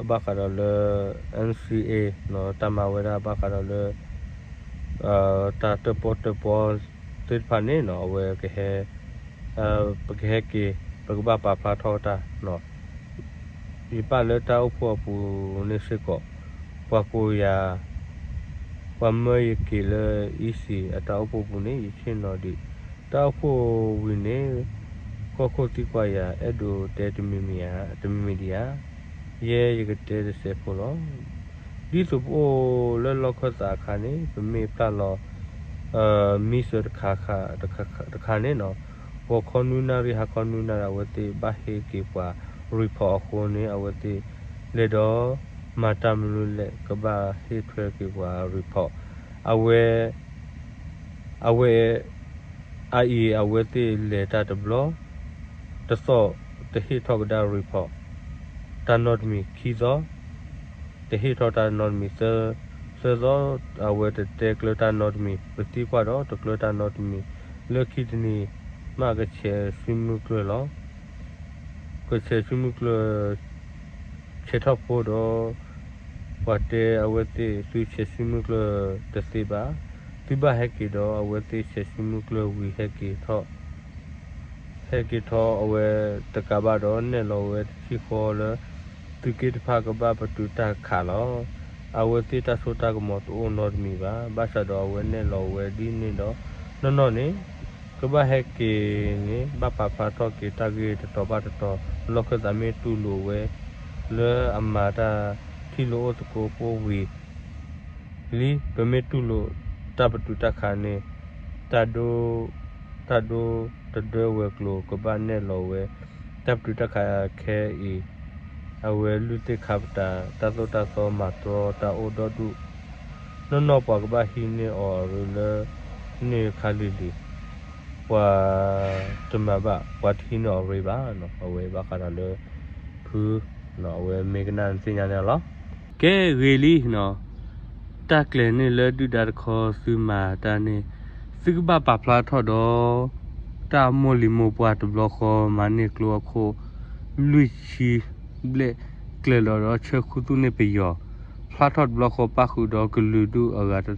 ဘၣ်ဃးဒီးလၢ NCA နီၤ, တၢ်မၤဝဲဒၣ်ဘၣ်ဃးဒီးလၢ တၢ်တၢၣ်ပီၣ်တၢၣ်ပီသ့ၣ်တဖၣ်န့ၣ်နီၤ, အဝဲကဟဲ, ပကဟဲက့ၤ ပကဘၣ်ပာ်ဖျါထီၣ်တၢ်နီၤ. ယပာ်လၢတၢ်အိၣ်ဖှိၣ်အပူၤန့ၣ်စ့ၢ်ကီး, ပှၤကိးယၤ, ပှၤမၢယက့ၤလၢ EC အတၢ်အိၣ်ဖှိၣ်ပူၤန့ၣ် ယဆ့ၣ်နီၤဒံး. တၢ်အိၣ်ဖှိၣ်ဝံၤန့ၣ် ကီၢ်ခိၣ်သံကွၢ်ယၤ အဲၣ်ဒိးတဲတမံၤမံၤဧါ, တမံၤမံၤဒံးဧါ. ယဲယကတဲတစဲးဖိလီၤ. ဒ်သိးပအိၣ်လၢလီၢ်ခၢၣ်သးအခါန့ၣ် ပမ့ၢ်ပျၢ်လီၤ မံစၢၤတခါခါ တခါန့ၣ်နီၤ, ဂီၤခီနွံနၣ်ရံၣ် ဟါခီနွံနၣ်ရံၣ် အဝဲသ့ၣ်ဘၣ်ဟ့ၣ်က့ၤပှၤ report အဃိန့ၣ် အဝဲသ့ၣ်လဲၤဒီး မၤတၢ်မနုၤလဲၣ် ကဘၣ်ဟ့ၣ်ထွဲက့ၤပှၤ report အဝဲ အဝဲ အအံၤအဝဲသ့ၣ်လဲၤတၢ်တဘျီ တသီၣ်တဟ့ၣ်ထီၣ်ကဒါ report တၢ်နီတမံၤ, ခံသီၣ် တဟ့ၣ်ထီၣ်တၢ်နီတမံၤ, သၢသီၣ် အဝဲတတဲကျၢၤတၢ်နီတမံၤ, ပသံကွၢ်ဒီးတကျၢၤတၢ်နီတမံၤ, လၢခံတနံၤ မ့ၢ်ကဆဲးစုမုၢ်ကျၢၢ်လီၤ. ကဆဲးစုမုၢ်ကျၢၢ် ဆဲးထီၣ်ဖိဒီး ပှၤတဲအဝဲသ့ၣ် သုဆဲးစုမုၢ်ကျၢၢ်တသ့ဘၣ်, သုဘၣ်ဟဲက့ၤဒီး အဝဲသ့ၣ်ဆဲးစုမုၢ်ကျၢၢ်ဝံၤဟဲက့ၤထီၣ် ဟဲက့ၤထီၣ်အဝဲတကးဘၣ်ဒီး နဲၣ်လီၤဝဲတထံၣ်ဃီလၢ သုးက့တဖၣ်ကဘၣ်ပတုာ်တၢ်ခးလီၤ. အဝဲသ့ၣ်တၢ်စိတၢ်ကမီၤတအိၣ်နီတမံၤဘၣ်. ဘၣ်ဆၣ်ဒီးအဝဲနဲၣ်လီၤဝဲဒ်န့ၣ်ဒီး နီၢ်နီၢ်န့ၣ် ကဘၣ်ဟဲက့ၤန့ၣ် ဘၣ်ပာ်ဖျါထီၣ်က့ၤတၢ်ဂ့ၢ်တတီၤဘၣ်တတီၤ လီၢ်ခၢၣ်သးမ့ၢ်တူၢ်လိာ်ဝဲ လၢအမၤတၢ်ထံၣ်လိာ်အိၣ်သကိးဖိဝံၤ လံ ပမ့ၢ်တူၢ်လိာ်တၢ်ပတုာ်တၢ်ခးန့ၣ် တၢ်ဒိ တၢ်ဒိတဒၢဝဲၤကျိၤကဘၣ်နဲၣ်လီၤဝဲ တၢ်ပတုာ်တၢ်ခးခဲအံၤ အဝဲလုၢ်သ့ၣ်ခါပတာ် တၢ်သိၣ်တၢ်သီမၤတြီတၢ်အိၣ်ဒီဒူၣ် နီၢ်နီၢ်ပှၤကဘၣ်ဟံးန့ၢ်အီၤအရ့လၢ န့ၢ်ခါလံၤလံၤ ပှၤတမၤဘၣ် ပှၤတဟံးန့ၢ်အီၤရ့ဘၣ်နီၤ အဝဲဘၣ်ဃးဒီးလၢ ဖု အဝဲမ့ၢ်ကနၣ်နသ့ၣ်ညါန့ၣ်လီၤ. ကဲဂ့ၤလံနီၤ တၢ်ကျဲၤန့ၢ်လၢဒုၣ်ဒါတခီသုမၤတၢ်န့ၣ် သုကဘၣ်ပာ်ဖျါထီၣ်ဒီး တၢ်မိၢ်လံၤမိၢ်ပှၢ်တဘျီဃီမၤန့ၢ်ကျိအခိၣ် လွံၢ်ဆံဘျဲၣ်ကျဲၤလီၤဒီးဆၢဃုသူၣ်န့ၢ်ပယီၤ ဖျါထီၣ်တဘျီဃီပၣ်ဃုာ်ဒီးကလုာ်ဒူၣ်အဂၤတ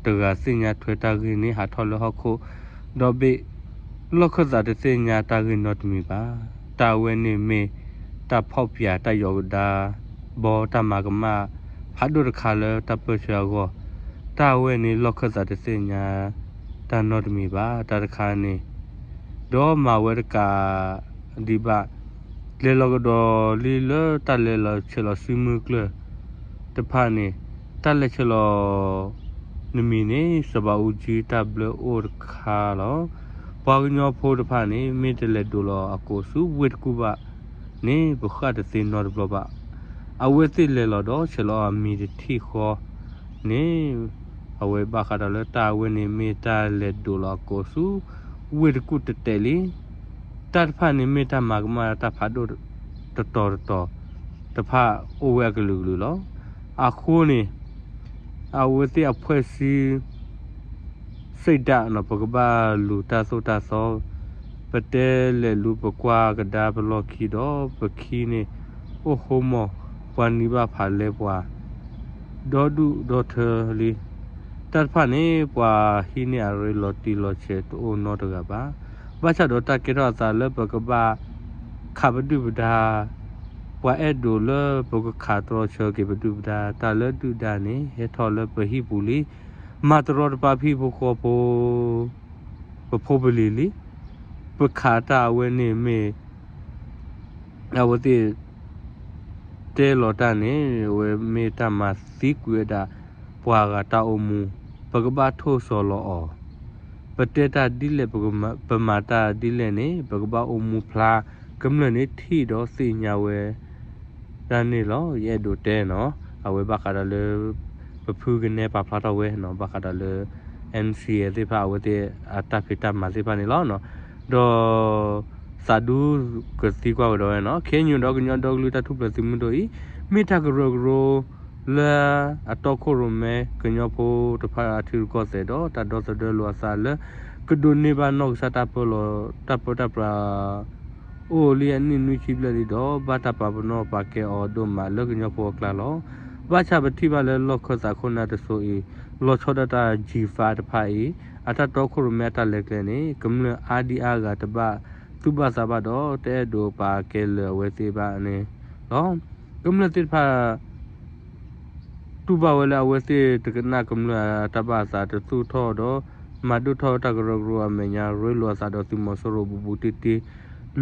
ဂၤသ့ၣ်ညါထွဲတၢ်ဂ့ၢ်န့ၣ် ဟးထီၣ်လၢဟီၣ်ခိၣ် ဒီဘ့ၣ် လီၢ်ခၢၣ်သးတသ့ၣ်ညါတၢ်ဂ့ၢ်နီတမံၤဘၣ်. တၢ်အဝဲန့ၣ်မ့ၢ် တၢ်ဖီၣ်ပၠးတၢ်ယီၢ်ကဒါ ဘီတၢ်မၤကမၣ် ဖးဒိၣ်တခါလၢတၢ်ပၢၢ်ဆၢအဂီၢ် တၢ်အဝဲန့ၣ်လီၢ်ခၢၣ်သးတသ့ၣ်ညါ တၢ်နီတမံၤဘၣ် တၢ်တခါန့ၣ် ဒီးမၤဝဲတကးဒံးဘၣ် လဲၤလီၤကဒီးလံလၢတၢ်လဲၤလီၤဆဲးလီၤစုမုၢ်ကျၢၢ်တဖၣ်န့ၣ် တၢ်လဲၤဆဲးလီၤ နမံၤန့ၣ် စီၤဘးအူကၠံတၢ်ဘျၢအိၣ်တခါလီၤ. ပှၤကညီဖိတဖၣ်န့ၣ် မ့ၢ်တလဲၤဒိးလီၤအကိာ်ဆူဝ့ၢ်တကူၣ်ဘၣ်န့ၣ် ပဃၣ်တသ့နီတဘျီဘၣ်. အဝဲသ့ၣ်လဲၤလီၤဒီးဆဲးလီၤအမံၤတထံၣ်ဃီန့ၣ် အဝဲဘၣ်ဃးဒီးလၢတၢ်အဝဲန့ၣ်မ့ၢ်တၢ်လဲၤဒိးလီၤအကိာ်ဆူ ဝ့ၢ်တကူၣ်တဲာ်တဲာ်လံ. တၢ်တဖၣ်န့ၣ်မ့ၢ်တၢ်မၤကမၣ်တၢ်ဖးဒိၣ်တတီၤတတီၤတဖၣ်အိၣ်ဝဲအကလုာ်ကလုာ်လီၤ. အဃိန့ၣ် အဝဲသ့ၣ်အဖှဲၣ်ဆံ စံးဒၣ်နီၤ ပကဘၣ်လူၤတၢ်သိၣ်တၢ်သီ ပတဲလဲၤလူၤပကွၢ်ကဒါပလီၢ်ခံဒီး ပခံန့ၣ် အိၣ်ဃိမီၢ် ပှၤနံၤဘၣ်ဖးလဲပှၤ ဒီဒူၣ်ဒီထၢလံ. တၢ်တဖၣ်န့ၣ် ပှၤဟံးန့ၢ်အရ့လီၤတံၢ်လီၤဆဲးတအိၣ်နီတဂၤဘၣ်. ဘၣ်ဆၣ်ဒီးတၢ်ကဲထီၣ်အသးလၢပကဘၣ် ခးပဒုၣ်ပဒါ ပှၤအဲၣ်ဒိးလၢပကခးတြီဆၢက့ၤပဒုၣ်ပဒါ တၢ်လၢဒုၣ်ဒါန့ၣ် ဟဲထီၣ်လၢပဟံၣ်ပူၤလံ. မၤတရီတပါဖံဖိဃီဖိ ပဖိပလံၤလံ. ပခးတၢ်အဝဲန့ၣ်မ့ၢ် အဝဲသ့ၣ် တဲလီၤတၢ်န့ၣ် အဝဲမ့ၢ်တၢ်မၤသံကွံာ်ဝဲဒၣ် ပှၤဂၤတၢ်အိၣ်မူ, ပကဘၣ်ထိၣ်စီၤလီၤအီၤ, ပတဲတၢ်ဒ်လဲၣ် ပမၤတၢ်ဒ်လဲၣ်န့ၣ် ပကဘၣ်အိၣ်မူဖျါ, ကမျၢၢ်န့ၣ်ထံၣ်ဒီးသ့ၣ်ညါဝဲ ဒၣ်န့ၣ်လီၤ. ယအဲၣ်ဒိးတဲနီၤ အဝဲဘၣ်ဃးဒီးလၢ ပဖုကနဲပာ်ဖျါထီၣ်ဝဲနီၤ ဘၣ်ဃးဒီးလၢ NCA သ့ၣ်တဖၣ် အဝဲသ့ၣ်အတၢ်ဖံးတၢ်မၤသ့ၣ်တဖၣ်န့ၣ်လီၤ. ဒီး သးဒူကသံကွၢ်ဝဲဒီးဝဲနီၤ ခဲအံၤဒီးကညီဒီကလုာ်တၢ်ထူၣ်ဖျဲးသုးမုၢ်ဒိၣ်အံၤ မ့ၢ်တၢ်ကရၢကရိ လၢအတီခိၣ်ရိၣ်မဲကညီဖိတဖၣ်အထံရူၢ်ကီၢ်သဲးဒီး တၢ်ဒီသဒၢလိာ်အသးလၢ ကဒိးန့ၢ်ဘၣ်နီၢ်ကစၢ်တၢ်ပၢလီၤ တၢ်ပၢတၢ်ပြး အိၣ်လံအနံၣ်နွံဆံဘျဲၣ်လံဒီး ဘၣ်တၢ်ပာ်ပနီၣ်ပာ်ကဲအီၤဒိၣ်မးလၢကညီဖိအကျါလီၤ. ဘၣ်ဆၣ်ပထံၣ်ဘၣ်လၢလီၢ်ခၢၣ်သးခိၣ်နၢ်တစိၤအံၤ လီၤဆီဒၣ်တၢ် G five တဖၣ်အံၤ အတၢ်တီခိၣ်ရိၣ်မဲအတၢ်လဲၤကျဲန့ၣ် ကမျၢၢ်အါဒံအါဂၤတဘၣ်သူၣ်ဘၣ်သးဘၣ်ဒီး တအဲၣ်ဒိးပာ်ကဲလၢာ်အဝဲသ့ၣ်ဘၣ်န့ၣ်လီၤ. ကမျၢၢ်သ့ၣ်တဖၣ် တူၢ်ဘၣ်ဝဲလၢအဝဲသ့ၣ်တကနၣ်ကမျၢၢ်အတၢ်ဘၣ်အသး တသူၣ်ထီၣ်ဒီး မၤဒိၣ်ထီၣ်တၢ်ကရၢကရိအမဲာ်ညါ ရ့လိာ်အသးဒီးသုးမီၤစိရိၤဘူးဘူးတံၢ်တံၢ်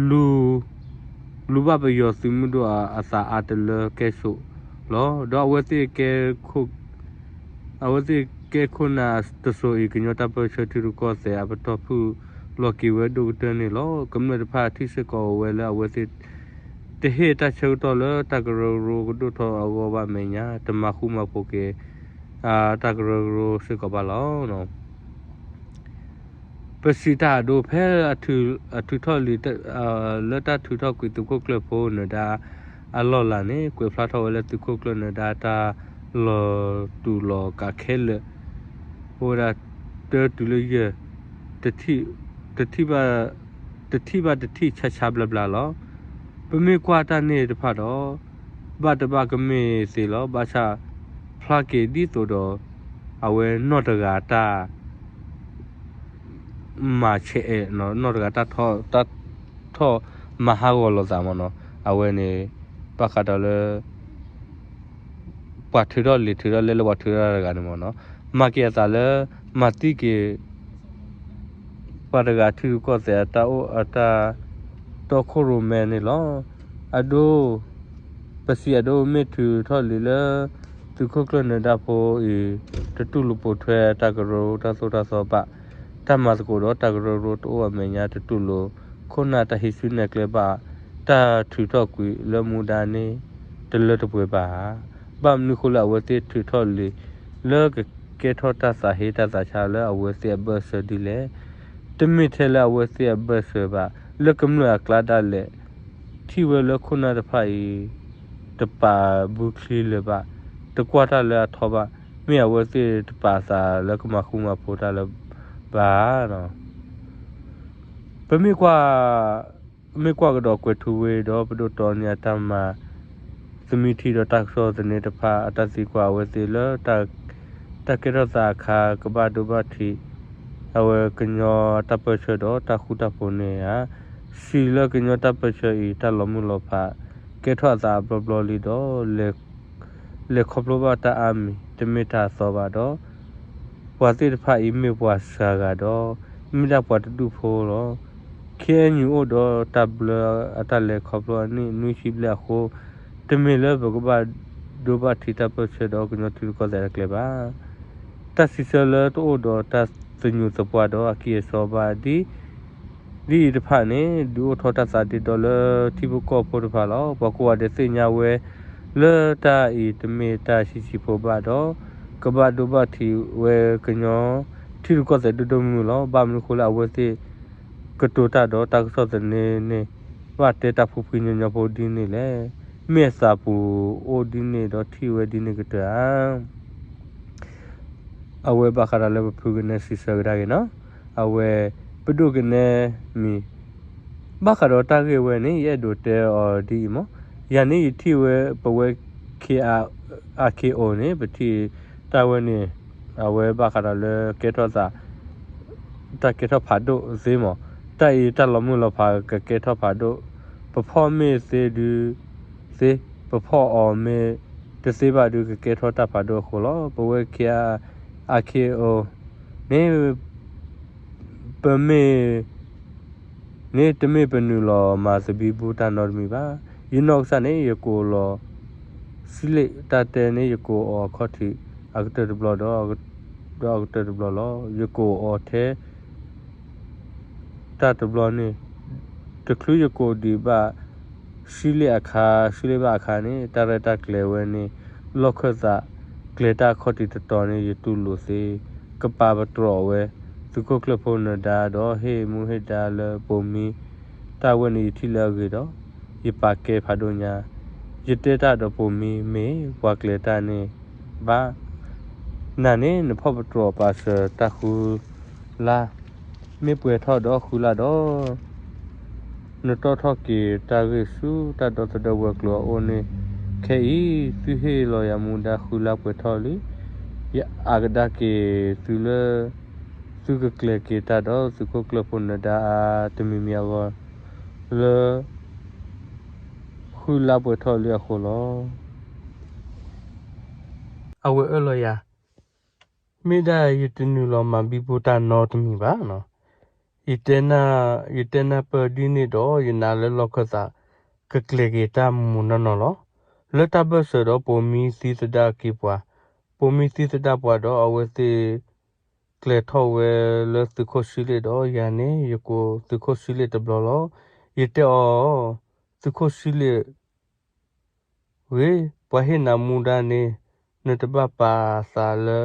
လူၤ လူၤဘၣ်ပယီၤသုးမုၢ်ဒိၣ်အသးအါတလၢကဲၣ်ဆိးလီၤ. ဒီးအဝဲသ့ၣ်ကဲ အဝဲသ့ၣ်ကဲခိၣ်နၢ်တစိၤအံၤ ကညီတၢ်ပၢၢ်ဆၢထံရူၢ်ကီၢ်သဲးအပတီၢ်ဖုၣ်လီၤက့ၤဝဲဒိၣ်ကတၢၢ်န့ၣ်လီၤ. ကမျၢၢ်တဖၣ်ထံၣ်စ့ၢ်ကီးအဝဲလၢအဝဲသ့ၣ် တဟ့ၣ်တၢ်ဆၢကတီၢ်လၢတၢ်ကရၢကရိကဒိၣ်ထီၣ်အဂီၢ်ဘၣ်အမဲာ်ညါ တမၤဃူမၤဖိးက့ၤ တၢ်ကရၢကရိစ့ၢ်ကီးဘၣ်လီၤ. ပစံးတၢ်အဒိ ဖဲအထုးထီၣ်လံာ် လၢတၢ်ထုးထီၣ်ကွံာ်သုးခိၣ်ကျၢၢ်ဖိနၢၤဒါအလီၢ်လၤန့ၣ် ကွဲးဖျါထီၣ်ဝဲလၢသုးခိၣ်ကျၢၢ်နၢၤဒါတၢ်လီၤတူာ်လီၤကာ်ခဲလၢာ် အိၣ်ဝဲဒၣ်တၢတုၤလၢယဲၢ် တထံၣ်ဘၣ်တထံၣ်ဆါဆါဘျါဘျါလီၤ. ပမ့ၢ်ကွၢ်တၢ်န့ၣ်တဖၣ်ဒီး ဘၣ်တဘၣ်ကမ့ၢ်သ့လီၤ. ဘၣ်ဆၣ် ဖျါက့ၤဒ်သိးဒီး အဝဲနီၢ်တဂၤတၢ် မၤဆဲးအဲၣ် နီၢ်တဂၤတၢ်ထီၣ် တၢ်ထီၣ်မၤဟးဂီၤလိာ်သးမ့ၢ်နီၤ. အဝဲန့ၣ် ဘၣ်ဃးဒီးလၢ ပှၤထုးထီၣ်လံာ်ထုးထီၣ်လဲလၢပှၤထုးထီၣ်တဂၤန့ၣ်မ့ၢ်နီၤ, မၤက့ၤအသးလၢ မၤသံက့ၤ ပှၤတဂၤထံရူၢ်ကီၢ်သဲးအတၢ်အိၣ်အတၢ်တီခိၣ်ရိၣ်မဲန့ၣ်လီၤ. အဒိ ပစံးအဒိ မ့ၢ်ထုးထီၣ်လံာ်လၢ သုးခိၣ်ကျၢၢ်နၢၤဒါဖိအံၤ တတူၢ်လိာ်ပိာ်ထွဲတၢ်ကရၢကရိတၢ်သိၣ်တၢ်သီဘၣ်, တၢ်မၤသကိးဒီးတၢ်ကရၢကရိတအိၣ်အမဲာ်ညါ တတူၢ်လိာ်ခိၣ်နၢ်တၢ်ဟံးစုနဲၣ်ကျဲဘၣ်, တၢ်ထုးထီၣ်ကွံာ်လၢမူဒါန့ၣ် တလၢတပှဲၤဘၣ်ဧါ. ဘၣ်မနုၤဃိလၢအဝဲသ့ၣ်ထုးထီၣ်လံာ် လၢကကဲထီၣ်တၢ်သးဟ့တၢ်သးဆါလၢအဝဲသ့ၣ်အဘၢၣ်စၢၤဒ်လဲၣ်. တမ့ၢ်ထဲလၢအဝဲသ့ၣ်အဘၢၣ်စၢၤဘၣ်, လၢကမျၢၢ်အကျါဒၣ်လဲာ် ထံၣ်ဝဲလၢခိၣ်နၢ်တဖၣ်အံၤ တပာ်ဘုချံလၢၤဘၣ်, တကွၢ်တၢ်လၢအထီဘၣ်, မ့ၢ်အဝဲသ့ၣ်တပာ်သးလၢကမၤဃူမၤဖိးတၢ်လၢၤဘၣ်. ပမ့ၢ်ကွၢ် မ့ၢ်ကွၢ်ကဒီးကွဲၤထူဝ့ဒီးပဒိၣ်တီန့ၢ်အတၢ်မၤ သမံထံဒီးတၢ်ကစီၣ်သန့တဖၣ် အတၢ်သံကွၢ်အဝဲသ့ၣ်လၢ တၢ်ကဲထီၣ်သးအခါ ကဘၣ်ဒိဘၣ်ထံး အဝဲကညီတၢ်ပၢၢ်ဆၢဒီးတၢ်ဃူတၢ်ဖိးန့ၣ်ဧါ. စံးလၢကညီတၢ်ပၢၢ်ဆၢအံၤ တၢ်လီၤမုၢ်လီၤဖး ကဲထီၣ်အသးအဘျီဘျီလံဒီး လဲၤခီဖျိဘၣ်တၢ်အါမံၤ တမ့ၢ်တၢ်အသီဘၣ်ဒီး ပှၤသ့ၣ်တဖၣ်အံၤမ့ၢ်ပှၤစှၤဂၤဒီး မ့ၢ်ဒၣ်ပှၤတဒူၣ်ဖိလီၤ. ခ့ၣ်အဲၣ်ယူၣ် အိၣ်ဒီးတၢ်ဘျၢအတၢ်လဲၤခီဖျိအနံၣ်နွံဆံဘျဲၣ်အဃိ တမ့ၢ်လၢပကဘၣ်ဒိဘၣ်ထံးတၢ်ပၢၢ်ဆၢဒီးကညီထံရူၢ်ကီၢ်သဲးတကျဲဘၣ်. တၢ်စံးဆၢလၢတအိၣ်ဒီးတၢ်သညူးသပှၢ်ဒီးအကံၢ်အစီဘၣ်ဒ် ဒ်အံၤတဖၣ်န့ၣ် ဒုးအိၣ်ထီၣ်တၢ်သးဒ့ဒီလၢထံဖိကီၢ်ဖိတဖၣ်လီၤ. ပှၤကိးဂၤဒဲးသ့ၣ်ညါဝဲ လၢတၢ်အံၤတမ့ၢ်တၢ်ဆံးဆံးဖိဘၣ်ဒီး ကဘၣ်ဒိဘၣ်ထံးဝဲကညီထံရူၢ်ကီၢ်သဲးဒိၣ်ဒိၣ်မုၢ်မုၢ်လီၤ. ဘၣ်မနုၤဃိလၢအဝဲသ့ၣ် ကတိၤတၢ်ဒီးတၢ်ကစီၣ်သန့န့ၣ် ဘၣ်တဲတၢ်ဖှံဖှံညီညီဖိဒ်န့ၣ်လဲၣ်. မ့ၢ်အသးပူၤအိၣ်ဒ်န့ၣ်ဒီးထံၣ်ဝဲဒ်န့ၣ်ကတၢၢ်ဧါ. အဝဲဘၣ်ဃးဒီးလၢပဖုကနဲစံးဆၢကဒါက့ၤနီၤ, အဝဲပဒိၣ်ကနဲမံၤ ဘၣ်ဃးဒီးတၢ်ဂ့ၢ်ဝဲန့ၣ် ယအဲၣ်ဒိးတဲအီၤဒ်အံၤမး, ယၤန့ၣ်ယထံၣ်ဝဲပဝဲ ခ့ၣ်အဲၣ် အါခ့ၣ်အိၣ် န့ၣ် ပထံၣ်တၢ်ဝဲန့ၣ် အဝဲဘၣ်ဃးဒီးလၢကဲထီၣ်သး တၢ်ကဲထီၣ်ဖးဒိၣ်သ့မး, တၢ်အံၤတၢ်လီၤမုၢ်လီၤဖးကကဲထီၣ်ဖးဒိၣ်, ပဖီၣ်မ့ၢ်သ့ဒုးသ့, ပဖီၣ်အီၤမ့ၢ်တသ့ဘၣ်ဒုးကကဲထီၣ်တၢ်ဖးဒိၣ်အဃိလီၤ. ပဝဲခ့ၣ်အဲၣ် အါခ့ၣ်အိၣ် န့ၣ် ပမ့ၢ် န့ၣ်တမ့ၢ်ပနုာ်လီၤမၤသဘံၣ်ဘုၣ်တၢ်နီတမံၤဘၣ်. ယနီၢ်ကစၢ်န့ၣ် ယကိးလီၤ စံလ့ၣ်တၢ်တဲန့ၣ် ယကိးအီၤအခီၣ်ထံး အကတၢၢ်တဘျီဒီး ဒီးအကတၢၢ်တဘျီလီၤ. ယကိးအီၤထဲ တၢ်တဘျီန့ၣ် တချုးယကိးဒံးဘၣ် စံလ့ၣ်အခါ စံလ့ၣ်ဘၣ်အခါန့ၣ် တၢ်ရဲၣ်တၢ်ကျဲၤဝဲန့ၣ် လီၢ်ခၢၣ်သးကျဲၤတၢ်အခီၣ်ထံးတတီၤန့ၣ် ယတူၢ်လိာ်သ့ ကပာ်ပတြီးဝဲ သုးခိၣ်ကျၢၢ်ဖိနၢၤဒါဒီးဟ့ၣ်မူဟ့ၣ်ဒါလၢပိာ်မံ တၢ်ဝဲန့ၣ်ယထံၣ်လၢအဂ့ၤဒီး ယပာ်ကဲဖးဒိၣ်ညါ, ယတဲတၢ်ဒီးပိာ်မံ မ့ၢ်ပှၤကျဲၤတၢ်န့ၣ်ဘၣ်. နၤန့ၣ် နဖီၣ်ပတြီးပာ်စၢၤတၢ်ဃုလါ မ့ၢ်ပှဲၤထီၣ်ဒီးဃုလါဒီး နတီၣ်ထီၣ်က့ၤတၢ်ဂ့ၢ်ဆူတၢ်ဒီသဒၢဝဲၤကျိၤအအိၣ်န့ၣ် ခဲအံၤ သုဟ့ၣ်လီၤယၤမူဒါဃုလါပှဲၤထီၣ်လံ. ယအါကဒါက့ၤသုလၢ သုကကျဲၤက့ၤတၢ်ဒီးသုးခိၣ်ကျၢၢ်ဖိနၢၤဒါအါတမံၤမံၤအဂီၢ် လၢ ဃုလါပှဲၤထီၣ်လံအဃိလီၤ. အဝဲအၢၣ်လီၤယၤ, မ့ၢ်ဒၣ်ယတနုာ်လီၤမၤဘံဘူတၢ်နီတမံၤဘၣ်. ယတဲနၢ်ပၢၢ်ဒ်န့ၣ်ဒီး ယနာ်လၢလီၢ်ခၢၣ်သး ကကျဲၤက့ၤတၢ်မူးမူးနီၢ်နီၢ်လီၤ. လၢတၢ်ဘၢၣ်စၢၤဒီးပိာ်မံသံသဒၣ်က့ၤပှၤ, ပိာ်မံသံသဒၣ်ပှၤဒီး အဝဲသ့ၣ်ကျဲၤထီၣ်ဝဲလၢသုးခိၣ်ဆံလ့ၣ်ဒီးယၤန့ၣ် ယကိးသုးခိၣ်ဆံလ့ၣ်တဘျီလီၤ. ယတဲအီၤ, သုးခိၣ်ဆံလ့ၣ် ဂ့ၤ, ပှၤဟ့ၣ်နၤမူဒါန့ၣ် နတဘၣ်ပာ်သးလၢ,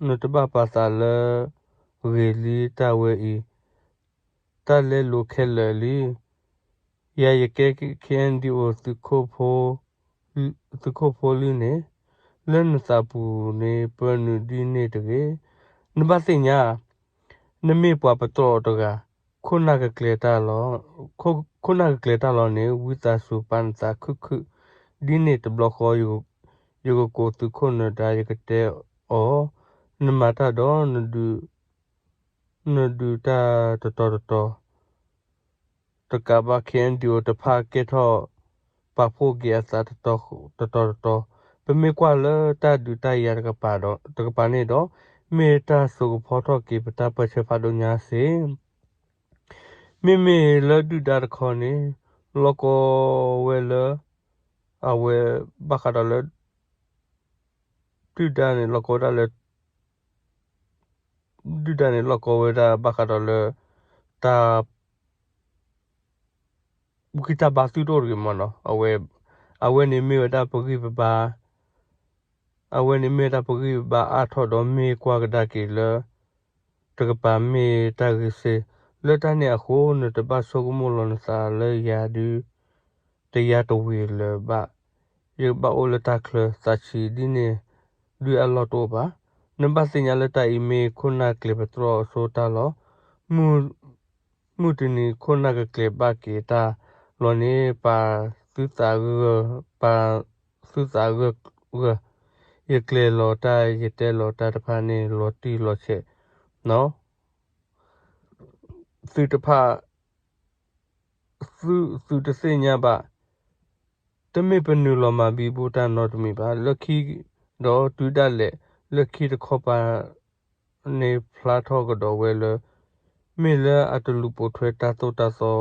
နတဘၣ်ပာ်သးလၢ ဂ့ၤလံတၢ်ဝဲအံၤ, တၢ်လဲလိာ်ခဲလၢာ်လံ. ယၤယကဲ ခ့ၣ်အဲၣ်ယူၣ်အိၣ် သုးခိၣ်ဖိလံန့ၣ်, လၢနသးပူၤန့ၣ် ပၢနုာ်ဒ်န့ၣ်တဂ့ၤ. နဘၣ်သ့ၣ်ညါ နမ့ၢ်ပှၤပတြီတဂၤ, ခိၣ်နၢ်ကကျဲၤတၢ်လီၤ, ခိၣ်နၢ်ကကျဲၤတၢ်လီၤန့ၣ် ဝံသးစူၤပာ်နသးခုၣ်ခုၣ်ဒ်န့ၣ်တဘျီဃီ, ယကကိးသုးခိၣ်နၢၤဒါ ယကတဲအီၤ, နမၤတၢ်ဒီး နဒုးတၢ်တတီၤတတီၤ တကးဘၣ် ခ့ၣ်အဲၣ်ယူၣ်အိၣ် တဖၣ်ကဲထီၣ်ပာ်ဖှိၣ်က့ၤအသးတတီၤတတီၤ, ပမ့ၢ်ကွၢ်လၢတၢ်ဒုးတၢ်ယၤတကပၤန့ၣ်ဒီး မ့ၢ်တၢ်စိကဖီထီၣ်က့ၤပတၢ်ပၢဆှၢဖးဒိၣ်ညါစ့ၢ် မ့မ့ၢ်လၢဒုၣ်ဒါတခီန့ၣ် လီၢ်ကီဝဲလၢ အဝဲဘၣ်ဃးဒီးလၢ ဒုၣ်ဒါန့ၣ် လီၢ်ကီဝဲဒၣ်လၢ ဒုၣ်ဒါန့ၣ် လီၢ်ကီဝဲဒၣ်ဘၣ်ဃးဒီးလၢ တၢ် ဂံၢ်တၢ်ဘါသုတအိၣ်တဂ့ၤမ့ၢ်နီၤ, အဝဲန့ၣ်မ့ၢ်ဝဲဒၣ်ပဂံၢ်ပဘါ အဝဲန့ၣ်မ့ၢ်ဝဲဒၣ်ပဂံၢ်ပဘါအါထီၣ်ဒီးမ့ၢ်ကွၢ်ကဒါက့ၤလၢ တကပၤမ့ၢ်တၢ်ဂ့ၤစ့ၢ်, လၢတၢ်န့ၣ်အဃိ နတဘၣ်ဆိကမိၣ်လီၤနသးလၢယၤဒုး တယါတဝ့ၤလၢၤဘၣ်. ယကဘၣ်အိၣ်လၢတၢ်ချၢသးဆံးဒ်န့ၣ် ဒုးအလီၢ်တအိၣ်ဘၣ်. နဘၣ်သ့ၣ်ညါလၢတၢ်အံၤမ့ၢ်ခိၣ်နၢ်ကျဲၤပတြီအစိတၢ်လီၤ. မုၢ်တနံၤခိၣ်နၢ်ကကျဲၤဘၣ်က့ၤတၢ်လီၤန့ၣ် ပာ်သုသးဂၢၢ်, ပာ်သုသးဂၢၢ်ဂၢၢ်, ယကျဲၤလီၤတၢ် ယတဲလီၤတၢ်တဖၣ်န့ၣ် လီၤတံၢ်လီၤဆဲး သုတဖၣ် သုတသ့ၣ်ညါဘၣ်, တမ့ၢ်ပနုာ်လီၤမၤဘံဘူတၢ်နီတမံၤဘၣ်. လၢခံဒီးတုၤဒၣ်လဲာ် လၢခံတခီပၤန့ၣ်ဖျါထီၣ်ကဒီးဝဲလၢ မ့ၢ်လၢအတလူၤပိာ်ထွဲတၢ်သိၣ်တၢ်သီ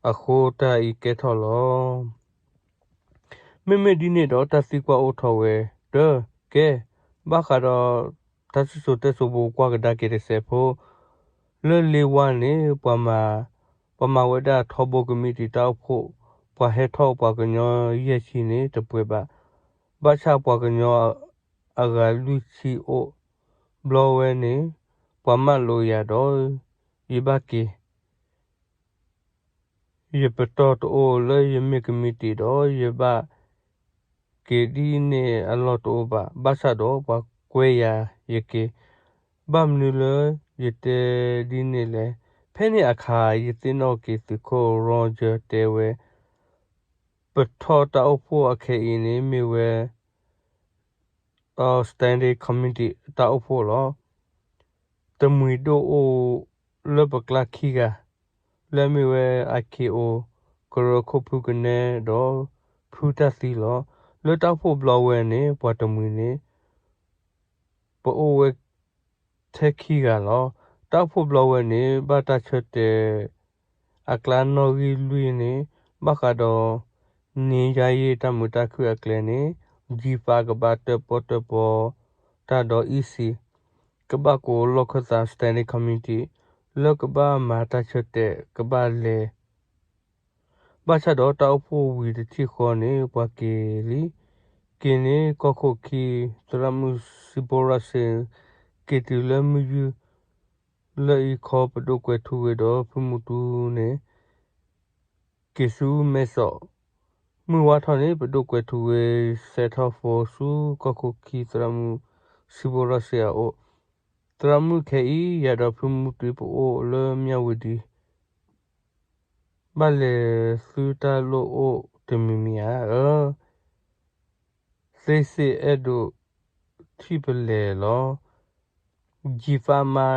အဃိတၢ်အံၤကဲထီၣ်လီၤ. မ့မ့ၢ်ဒ်န့ၣ်ဒီးတၢ်သံကွၢ်အိၣ်ထီၣ်ဝဲ, တၢ, ကဲ, ဘၣ်ဃးဒီး တၢ်စံၣ်စိၤတဲစိၤပူၤကွၢ်ကဒါက့ၤတစဲးဖိ လၢလ့ဝါန့ၣ် ပှၤမၤဝဲဒၣ်ထီဘိကမံးတံာ်တၢ်အိၣ်ဖှိၣ်, ပှၤဟဲထီၣ်ပှၤကညီယဲၢ်ဆံန့ၣ် တပှဲၤဘၣ်. ဘၣ်ဆၣ်ပှၤကညီအဂၤလွံၢ်ဆံအိၣ်, ဘျီဝဲန့ၣ် ပှၤမၢလိာ်ယၤဒီး ယဘၣ်က့ၤ ယပတီၢ်တအိၣ်လၢယမ့ၢ်ကမံးတံာ်ဒီး ယဘၣ်က့ၤဒ်န့ၣ်အလီၢ်တအိၣ်ဘၣ်. ဘၣ်ဆၣ်ဒီးပှၤကွဲယၤယက့ၤ, ဘၣ်မနုၤလၢယတဲဒ်န့ၣ်လဲၣ်. ဖဲန့ၣ်အခါ ယသ့ၣ်နီၣ်က့ၤသုးခိၣ် Roger တဲဝဲ, ပထီၣ်တၢ်အိၣ်ဖှိၣ်အခဲအံၤန့ၣ် မ့ၢ်ဝဲ Standing Committee တၢ်အိၣ်ဖှိၣ်လီၤ. တမှံၤဒိၣ်အိၣ်လၢပကျါခံဂၤ, လၢအမ့ၢ်ဝဲ အ့ၣ်ခ့ၣ်အိၣ်, ကရၢခိၣ်ဖုကနဲဒီး ဖုတၢ်သံလီၤ. လၢတၢ်အိၣ်ဖှိၣ်ဘျီဝဲန့ၣ် ပှၤတမှံၤန့ၣ် ပအိၣ်ဝဲထဲခံဂၤလီၤ. တၢ်အိၣ်ဖှိၣ်ဘျီဝဲန့ၣ် ဘၣ်တၢ်ဆၢတဲာ် အကျါနီၣ်ဂံၢ်လွံၢ်န့ၣ် ဘၣ်ဃးဒီး နံၤယါယ့ၢ်တၢ်မုာ်တၢ်ခုၣ်အကျဲန့ၣ် G five ကဘၣ်တၢၣ်ပီၣ်တၢၣ်ပီတၢ်ဒီး E C ကဘၣ်ကိးလီၢ်ခၢၣ်သး Standing Committee လၢကဘၣ်မၤတၢ်ဆၢတဲာ်ကဘၣ်လဲၤ ဘၣ်ဆၣ်ဒီးတၢ်အိၣ်ဖှိၣ်ဝံၤတထံၣ်ဃီန့ၣ် ပှၤက့ၤလံ. က့ၤန့ၣ်ကီၢ်ခိၣ်ခံ သရၣ်မုၣ်စံးဘိရၣ်စ့ၣ် က့ၤတုၤလၢမုၢ်ယုၢ် လၢအံၤခီ ပဒိၣ်ကွဲးထူဝ့ဒီးဖုမူတူန့ၣ် က့ၤဆူမဲစီး. မုၢ်ဝါထီၣ်န့ၣ် ပဒိၣ်ကွဲးထူဝ့ ဆဲးထီၣ်ဖိဆူကီၢ်ခိၣ်ခံ သရၣ်မုၣ်စံးဘိရၣ်စ့ၣ်အအိၣ်, သရၣ်မုၣ်ခဲအံၤ ယၤဒီးဖုမူတူပအိၣ်လၢမၠၣ်ဝတံၤ ဘၣ်လဲၤသုတၢ်လိၣ်အိၣ်တမံၤမံၤဧါ. သ့စ့ၢ်အဲၣ်ဒိးထံၣ်ပလဲၤလီၤ. G five မါ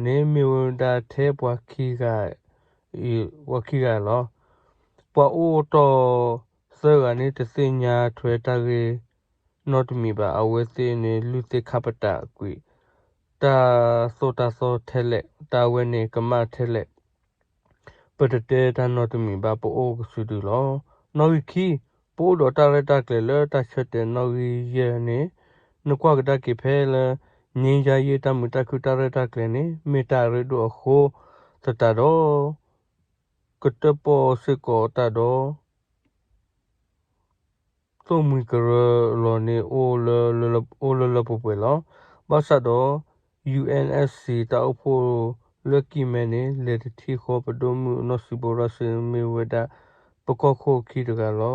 န့ၣ်မ့ၢ်ဝဲဒၣ်ထဲပှၤခံဂၤ ပှၤခံဂၤလီၤ. ပှၤအိၣ်တီၢ်သၢဂၤန့ၣ် တသ့ၣ်ညါထွဲတၢ်ဂ့ၢ်နီတမံၤဘၣ်. အဝဲသ့ၣ်န့ၣ် လုၢ်သ့ၣ်ခါပတာ်ကွံာ် တၢ်သိၣ်တၢ်သီထဲလဲၣ်, တၢ်ဝဲန့ၣ်ကမၣ်ထဲလဲၣ်. ပတတဲတၢ်နီတမံၤဘၣ် ပအိၣ်ကစုဒုလီၤ. နီၣ်ဂံၢ်ခံ, ပအိၣ်ဒီးတၢ်ရဲၣ်တၢ်ကျဲၤလၢတၢ်ဆၢတဲာ်နီၣ်ဂံၢ်ယဲၢ်န့ၣ် နကွၢ်ကဒါက့ၤဖဲလၢ ငြိမ်းချမ်းရေး တၢ်မုာ်တၢ်ခုၣ်တၢ်ရဲၣ်တၢ်ကျဲၤန့ၣ် မ့ၢ်တၢ်အရ့ဒိၣ်အဃိသတးဒီး ကတၢၣ်ပီၣ်စ့ၢ်ကီးတၢ်ဒီး သိၣ်မှံၤကရၢလီၤန့ၣ် အိၣ်လၢလၢပှဲၤပှဲၤလီၤ. ဘၣ်ဆၣ်ဒီး ယူဢၣ်အၣ်စံၣ် တၢ်အိၣ်ဖှိၣ်လၢကံၢ်မဲန့ၣ် လဲၤတထံၣ်ဃီ ပဒိၣ်မုၣ်နီၢ်စံးဘိရၣ်စ့ၣ် မ့ၢ်ဝဲဒၣ် ပကီၢ်ခိၣ်ခံတဂၤလီၤ.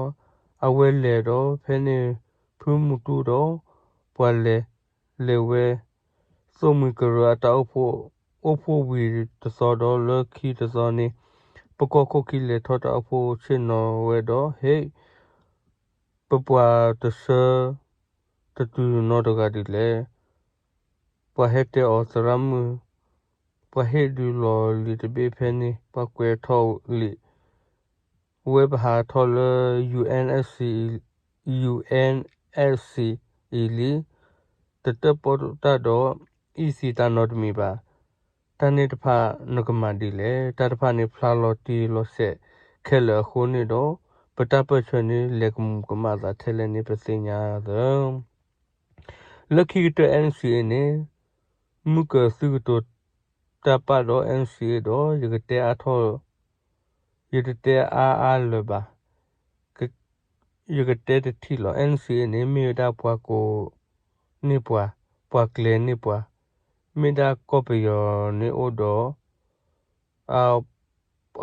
အဝဲလဲၤဒီး ဖဲန့ၣ် ဖုမူတူဒီး ပှၤလဲၤ လဲၤဝဲ သိၣ်မှံၤကရၢအတၢ်အိၣ်ဖှိၣ် အိၣ်ဖှိၣ်ဝံၤတသီဒီး လၢခံတသီန့ၣ် ပကီၢ်ခိၣ်ခံလဲၤထီၣ်တၢ်အိၣ်ဖှိၣ်ဆ့ၣ်နီၤဝဲဒီး ဟ့ၣ် ပပှၤတဆၢ တတုၤနီတဂၤဒ်လဲၣ်. ပှၤဟဲတဲအီၤသရၣ်မုၣ်, ပှၤဟ့ၣ်ဒုးလီၤလံာ်တဘ့ၣ်ဖဲန့ၣ် ပှၤကွဲးထီၣ်လံာ် ဝဲပဟးထီၣ်လၢ ယူဢၣ်အၣ်စံၣ် ယူဢၣ်အၣ်စံၣ်အံၤလံ, တတၢၣ်ပီၣ်တၢ်ဒီး အံၣ်သံးတၢ်နီတမံၤဘၣ်. တၢ်န့ၣ်တဖၣ်နကမၤဒ်လဲၣ်. တၢ်တဖၣ်န့ၣ် ဖျါလီၤတံၢ်လီၤဆဲးခဲလၢာ်အဃိန့ၣ်ဒီး ပတၢ်ပၢၢ်ဆၢန့ၣ် လဲၤကမူးကမၣ်သးထဲလဲၣ်န့ၣ် ပသ့ၣ်ညါသၢ လၢခံကတၢၢ် NCA န့ၣ် မုၢ်ကၢၤသုကတိၤတၢ်ပာ်ဒီး NCA ဒီး ယကတဲအါထီၣ် ယတတဲအါအါလၢၤဘၣ်. ယကတဲတထံၣ်လီၤ. NCA န့ၣ် မ့ၢ်ဝဲဒၣ်ပှၤကိးန့ၢ်ပှၤ, ပှၤကျဲၤန့ၢ်ပှၤ, မ့ၢ်ဒၣ်ကီၢ်ပယီၤန့ၣ်အိၣ်ဒီး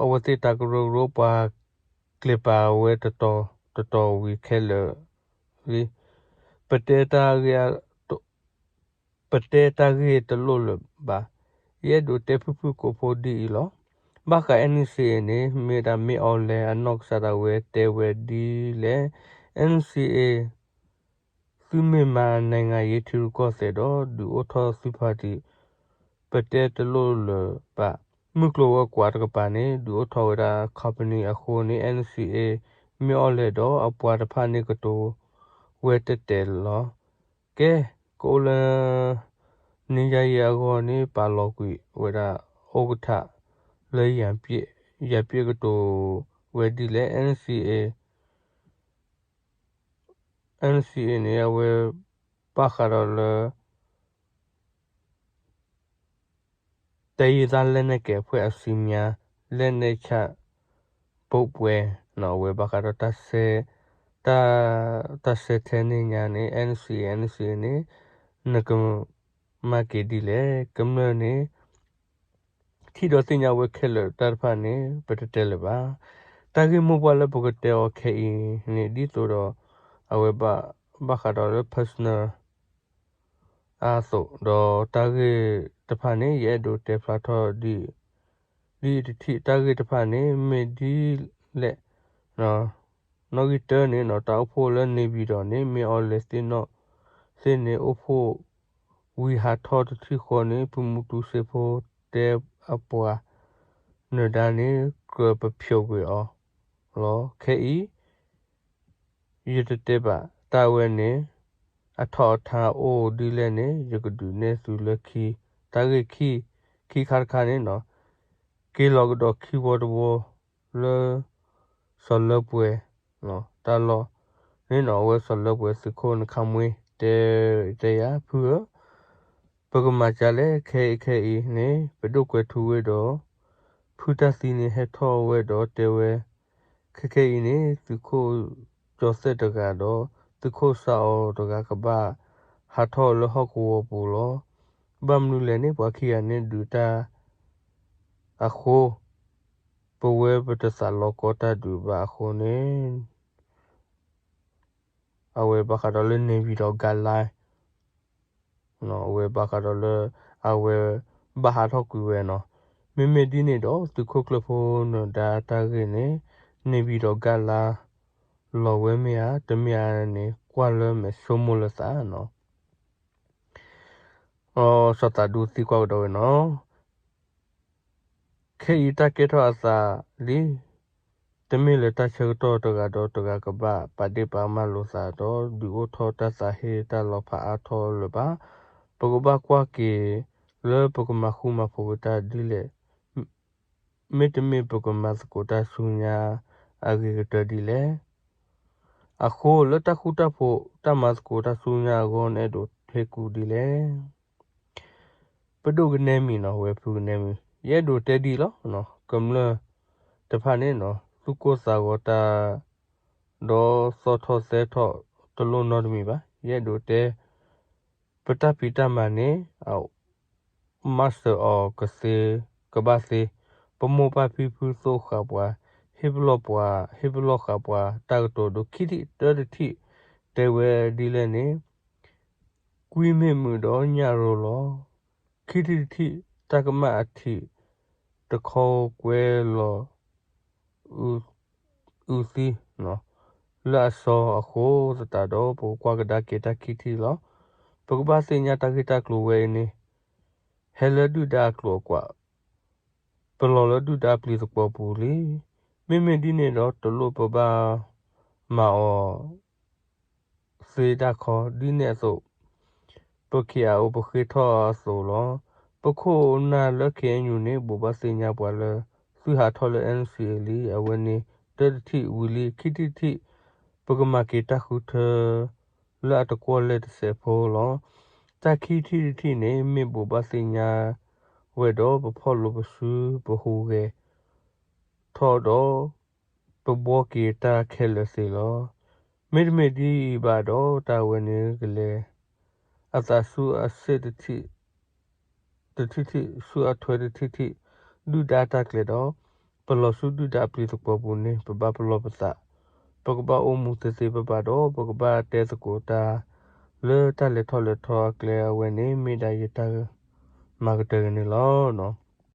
အဝဲသ့ၣ်တၢ်ကရၢကရိ ပှၤကျဲၤပာ်ဝဲတတီၤတတီၤဝံၤခဲလၢာ်လံ. ပတဲတၢ်ဂ့ၢ် ပတဲတၢ်ဂ့ၢ်တလိၣ်လၢၤဘၣ်. ယအဲၣ်ဒိးတဲဖုၣ်ဖုၣ်ကိာ်ဖိဒ်အံၤလီၤ. ဘၣ်ဃး NCA န့ၣ် မ့ၢ်ဒၣ်မ့ၢ်အီၤလဲၣ် အနီၢ်ကစၢ်ဒၣ်ဝဲတဲဝဲဒ်လဲၣ်. NCA သုမ့ၢ်မၤ နိုင်ငံရေး ထံရူၢ်ကီၢ်သဲးဒီး ဒုးအိၣ်ထီၣ်သုဖါတံၣ် ပတဲတလိၣ်လၢၤဘၣ်. မုၢ်ကျိၤဝဲၤကွာ်တကပၤန့ၣ် ဒုးအိၣ်ထီၣ်ဝဲဒၣ် company အဃိန့ၣ် NCA မ့ၢ်အီၤလဲၣ်ဒီး အပှၤတဖၣ်န့ၣ်ကတိၤဝဲတဲာ်တဲာ်လီၤ. ကဲ, ကအိၣ်လၢ နံယါယဲအဂီၢ်န့ၣ် ပာ်လီၤကွံာ်ဝဲဒၣ် အိၣ်ကထး လၢ ယၤပျ့ၣ်ကတိၤဝဲဒ်လဲၣ်. NCA NCA န့ၣ် အဝဲ ဘၣ်ဃးဒီးလၢ တိုင်းရင်းသားလက်နက်ကိုင်အဖွဲ့အစည်းများ လက်နက်ချဖို့ပွဲ အဝဲဘၣ်ဃးဒီး တၢ် တၢ်ဆဲးထဲန့ၣ်ညါန့ၣ် NCA NCA န့ၣ် နက မၤက့ၤဒ်လဲၣ်. ကမျၢၢ်န့ၣ် ထံၣ်ဒီးသ့ၣ်ညါဝဲခဲလၢာ်တၢ်တဖၣ်န့ၣ် ပတတဲလၢၤဘၣ်. တၢ်ဂ့ၢ်မိၢ်ပှၢ်လၢပကတဲအီၤခဲအံၤန့ၣ် ဒ်သိးဒီး အဝဲ ဘၣ်ဃးဒီးလၢ personal အသိး ဒီးတၢ်ဂ့ၢ်တဖၣ်န့ၣ် ယအဲၣ်ဒိးတဲဖျါထီၣ် ဒ်အံၤတထံၣ် တၢ်ဂ့ၢ်တဖၣ်န့ၣ် မ့ၢ်ဒ်လဲၣ်. နီၣ်ဂံၢ်တၢန့ၣ် တၢ်အိၣ်ဖှိၣ်လၢ နေပြည်တော် န့ၣ် မ့ၢ်အီၤလဲၣ်သ့ၣ်နီၣ်သ့ၣ်န့ၣ် အိၣ်ဖှိၣ်ဝံၤဟးထီၣ်တထံၣ်ဃီန့ၣ် ဖုမူတူစ့ဖိတဲအပှၤ နၢၤဒါန့ၣ် ကြၢးပဖျိးကွံာ်အီၤလီၤ. ခဲအံၤ ယတတဲဘၣ် တၢ်ဝဲန့ၣ် အထီၣ်အထါအိၣ်ဒ်လဲၣ်န့ၣ် ယကဒုးနဲၣ်သုလၢခံ တၢ်ဂ့ၢ်ခံ ခံခါတခါန့ၣ် က့ၤလီၤကဒီးခံဝီတဝီလၢ စီၤလၢပှဲၤ တၢ်လီၢ်န့ၣ် အဝဲစီၤလၢပှဲၤသုးခိၣ်နခါမှ့ တဲ တဲယၤ ဖုဧၢ ပကမၤကလဲၣ် ခဲအံၤခဲအံၤန့ၣ် ပဒိၣ်ကွဲၤထူဝ့ဒီး ဖုတၢ်သံန့ၣ်ဟဲထီၣ်ဝဲဒီးတဲဝဲ ခဲခဲအံၤန့ၣ် သုးခိၣ်ကၠီၤသဲးတဂၤဒီး သုးခိၣ်စးအီၤတဂၤကဘၣ်ဟးထီၣ်လၢဟီၣ်ကဝီၤပူၤလီၤ. ဘၣ်မနုၤလဲၣ်န့ၣ် ပှၤခံဂၤန့ၣ်ဒုးတၢ်အဃိ ပဝဲပတသးလီၤကီတၢ်ဒုးဘၣ်အဃိန့ၣ် အဝဲဘၣ်ဃးဒီးလၢ နေပြည်တော် ကလာ အဝဲဘၣ်ဃးဒီးလၢ အဝဲဘၣ်ဟးထီၣ်ကွံာ်ဝဲနီၤ. မ့မ့ၢ်ဒ်န့ၣ်ဒီး သုးခိၣ်ကျၢၢ်ဖိနၢၤဒါတၢ်ဂ့ၢ်န့ၣ် နေပြည်တော် ကလာ လီၤဝဲမ့ၢ်ဧါ တမ့ၢ်ဧါန့ၣ် ကွၢ်လၢမဲာ်ဆိကမိၣ်လၢသးနီၤ. စီၤသးဒူသံကွၢ်ကဒီးဝဲနီၤ. ခဲအံၤတၢ်ကဲထီၣ်အသးလံ, တမ့ၢ်လၢတၢ်ဆၢကတီၢ်တဂၤဒီးတဂၤကဘၣ်ပာ်ဒ့ၣ်ပာ်ကမၣ်လိာ်သးဒီး ဒုးအိၣ်ထီၣ်တၢ်သးဟ့တၢ်လီၤဖးအါထီၣ်လၢၤဘၣ်. ပကဘၣ်ကွၢ်က့ၤလၢပကမၤဃူမၤဖိးက့ၤတၢ်ဒ်လဲၣ် မ့တမ့ၢ်ပကမၤသကိးတၢ်ဆူညါအဂ့ၤကတၢၢ်ဒ်လဲၣ်. အဃိလၢတၢ်ဃူတၢ်ဖိး တၢ်မၤသကိးတၢ်ဆူညါအဂီၢ် နအဲၣ်ဒိးဟ့ၣ်ကူၣ်ဒ်လဲၣ်. ပဒိၣ်ကနဲမံၤနီၤ ဝဲဖုကနဲမံၤ ယအဲၣ်ဒိးတဲဒ်လီၤ. ကမျၢၢ်တဖၣ်န့ၣ်နီၤ သူၣ်ကိၢ်သးဂီၤတၢ် ဒီးသီၣ်ထီၣ်သဲထီၣ်တလိၣ်နီတမံၤဘၣ်. ယအဲၣ်ဒိးတဲ ပတၢ်ဖံးတၢ်မၤန့ၣ် မၤစၢၤအီၤကသ့ ကဘၣ်သ့, ပမိၢ်ပၢ်ဖံဖုသိးဃာ်ပှၤ, ဟ့ၣ်ပလီၢ်ပှၤ, ဟ့ၣ်ပလီၢ်ဃာ်ပှၤ တၢ်ကတိၤဒိခံထံၣ်တၢတထံၣ် တဲဝဲဒ်လဲၣ်န့ၣ်, ကွံမ့ၢ်မုာ်ဒီးညၣ်ရိၤလီၤ. ခံထံၣ်တထံၣ် တၢ်ကမၣ်အထံး တခီကွဲလီၤ အုးသံ လၢအစီအဃိသတးဒီး ပကကွၢ်ကဒါက့ၤတၢ်ခံထံၣ်လီၤ. ပကဘၣ်သ့ၣ်ညါတၢ်ဂ့ၢ်တၢ်ကျိၤဝဲအံၤန့ၣ် ဟဲလၢဒုၣ်ဒါအကျိၤအကွာ်, ပလီၤလၢဒုၣ်ဒါပျံၤသကွီၤပူၤလံ. မ့မ့ၢ်ဒ်န့ၣ်ဒီး တလိၣ်ပဘၣ်မၤအီၤ သ့ဒၣ်ခီ ဒ်န့ၣ်အသိး ပခံးအအိၣ်ပဃ့ထီၣ်အသိးလီၤ. ပခိၣ်နၢ်လၢ ခ့ၣ်အဲၣ်ယူၣ်န့ၣ် ဘိးဘၣ်သ့ၣ်ညါပှၤလၢ သုဟးထီၣ်လၢ အၣ်အၣ်စံၣ်အ့ၣ် လံ. အဝဲန့ၣ် တၢတထံၣ်ဝံၤလံ. ခံထံၣ်တထံၣ် ပကမၤက့ၤတၢ်ဃုထၢ လၢအတကွီၢ်လဲၢ်တစဲးဖိလီၤ. တၢ်ခံထံၣ်တထံၣ်န့ၣ် မ့ၢ်ဘိးဘၣ်သ့ၣ်ညါဝဲဒီး ပဖီၣ်လိာ်ပစုပဟူးဂဲၤ ထီၣ်ဒီး ပဘှီက့ၤတၢ်ခဲလၢာ်သ့လီၤ. မ့တမ့ၢ်ဒ်အံၤဘၣ်ဒီး တၢ်ဝဲန့ၣ်ကလဲၤ အသးဆူအဆ့ၣ်တထံၣ်ထံၣ် ဆူအထွဲတထံၣ်ထံၣ် ဒုၣ်ဒါတၢ်ကျဲၤဒီး ပလီၤဆူဒုၣ်ဒါပျံၤသကွီၤပူၤန့ၣ် ပဘၣ်ပလီၢ်ပသး, ပကဘၣ်အိၣ်မူသ့သ့ဘၣ်ဘၣ်ဒီး ပကဘၣ်တဲသကိးတၢ် လၢတၢ်လဲၤထီၣ်လဲၤထီအကျဲအဝဲန့ၣ် မ့ၢ်ဒၣ်ယတၢ်မၤကတၢၢ်န့ၣ်လီၤ.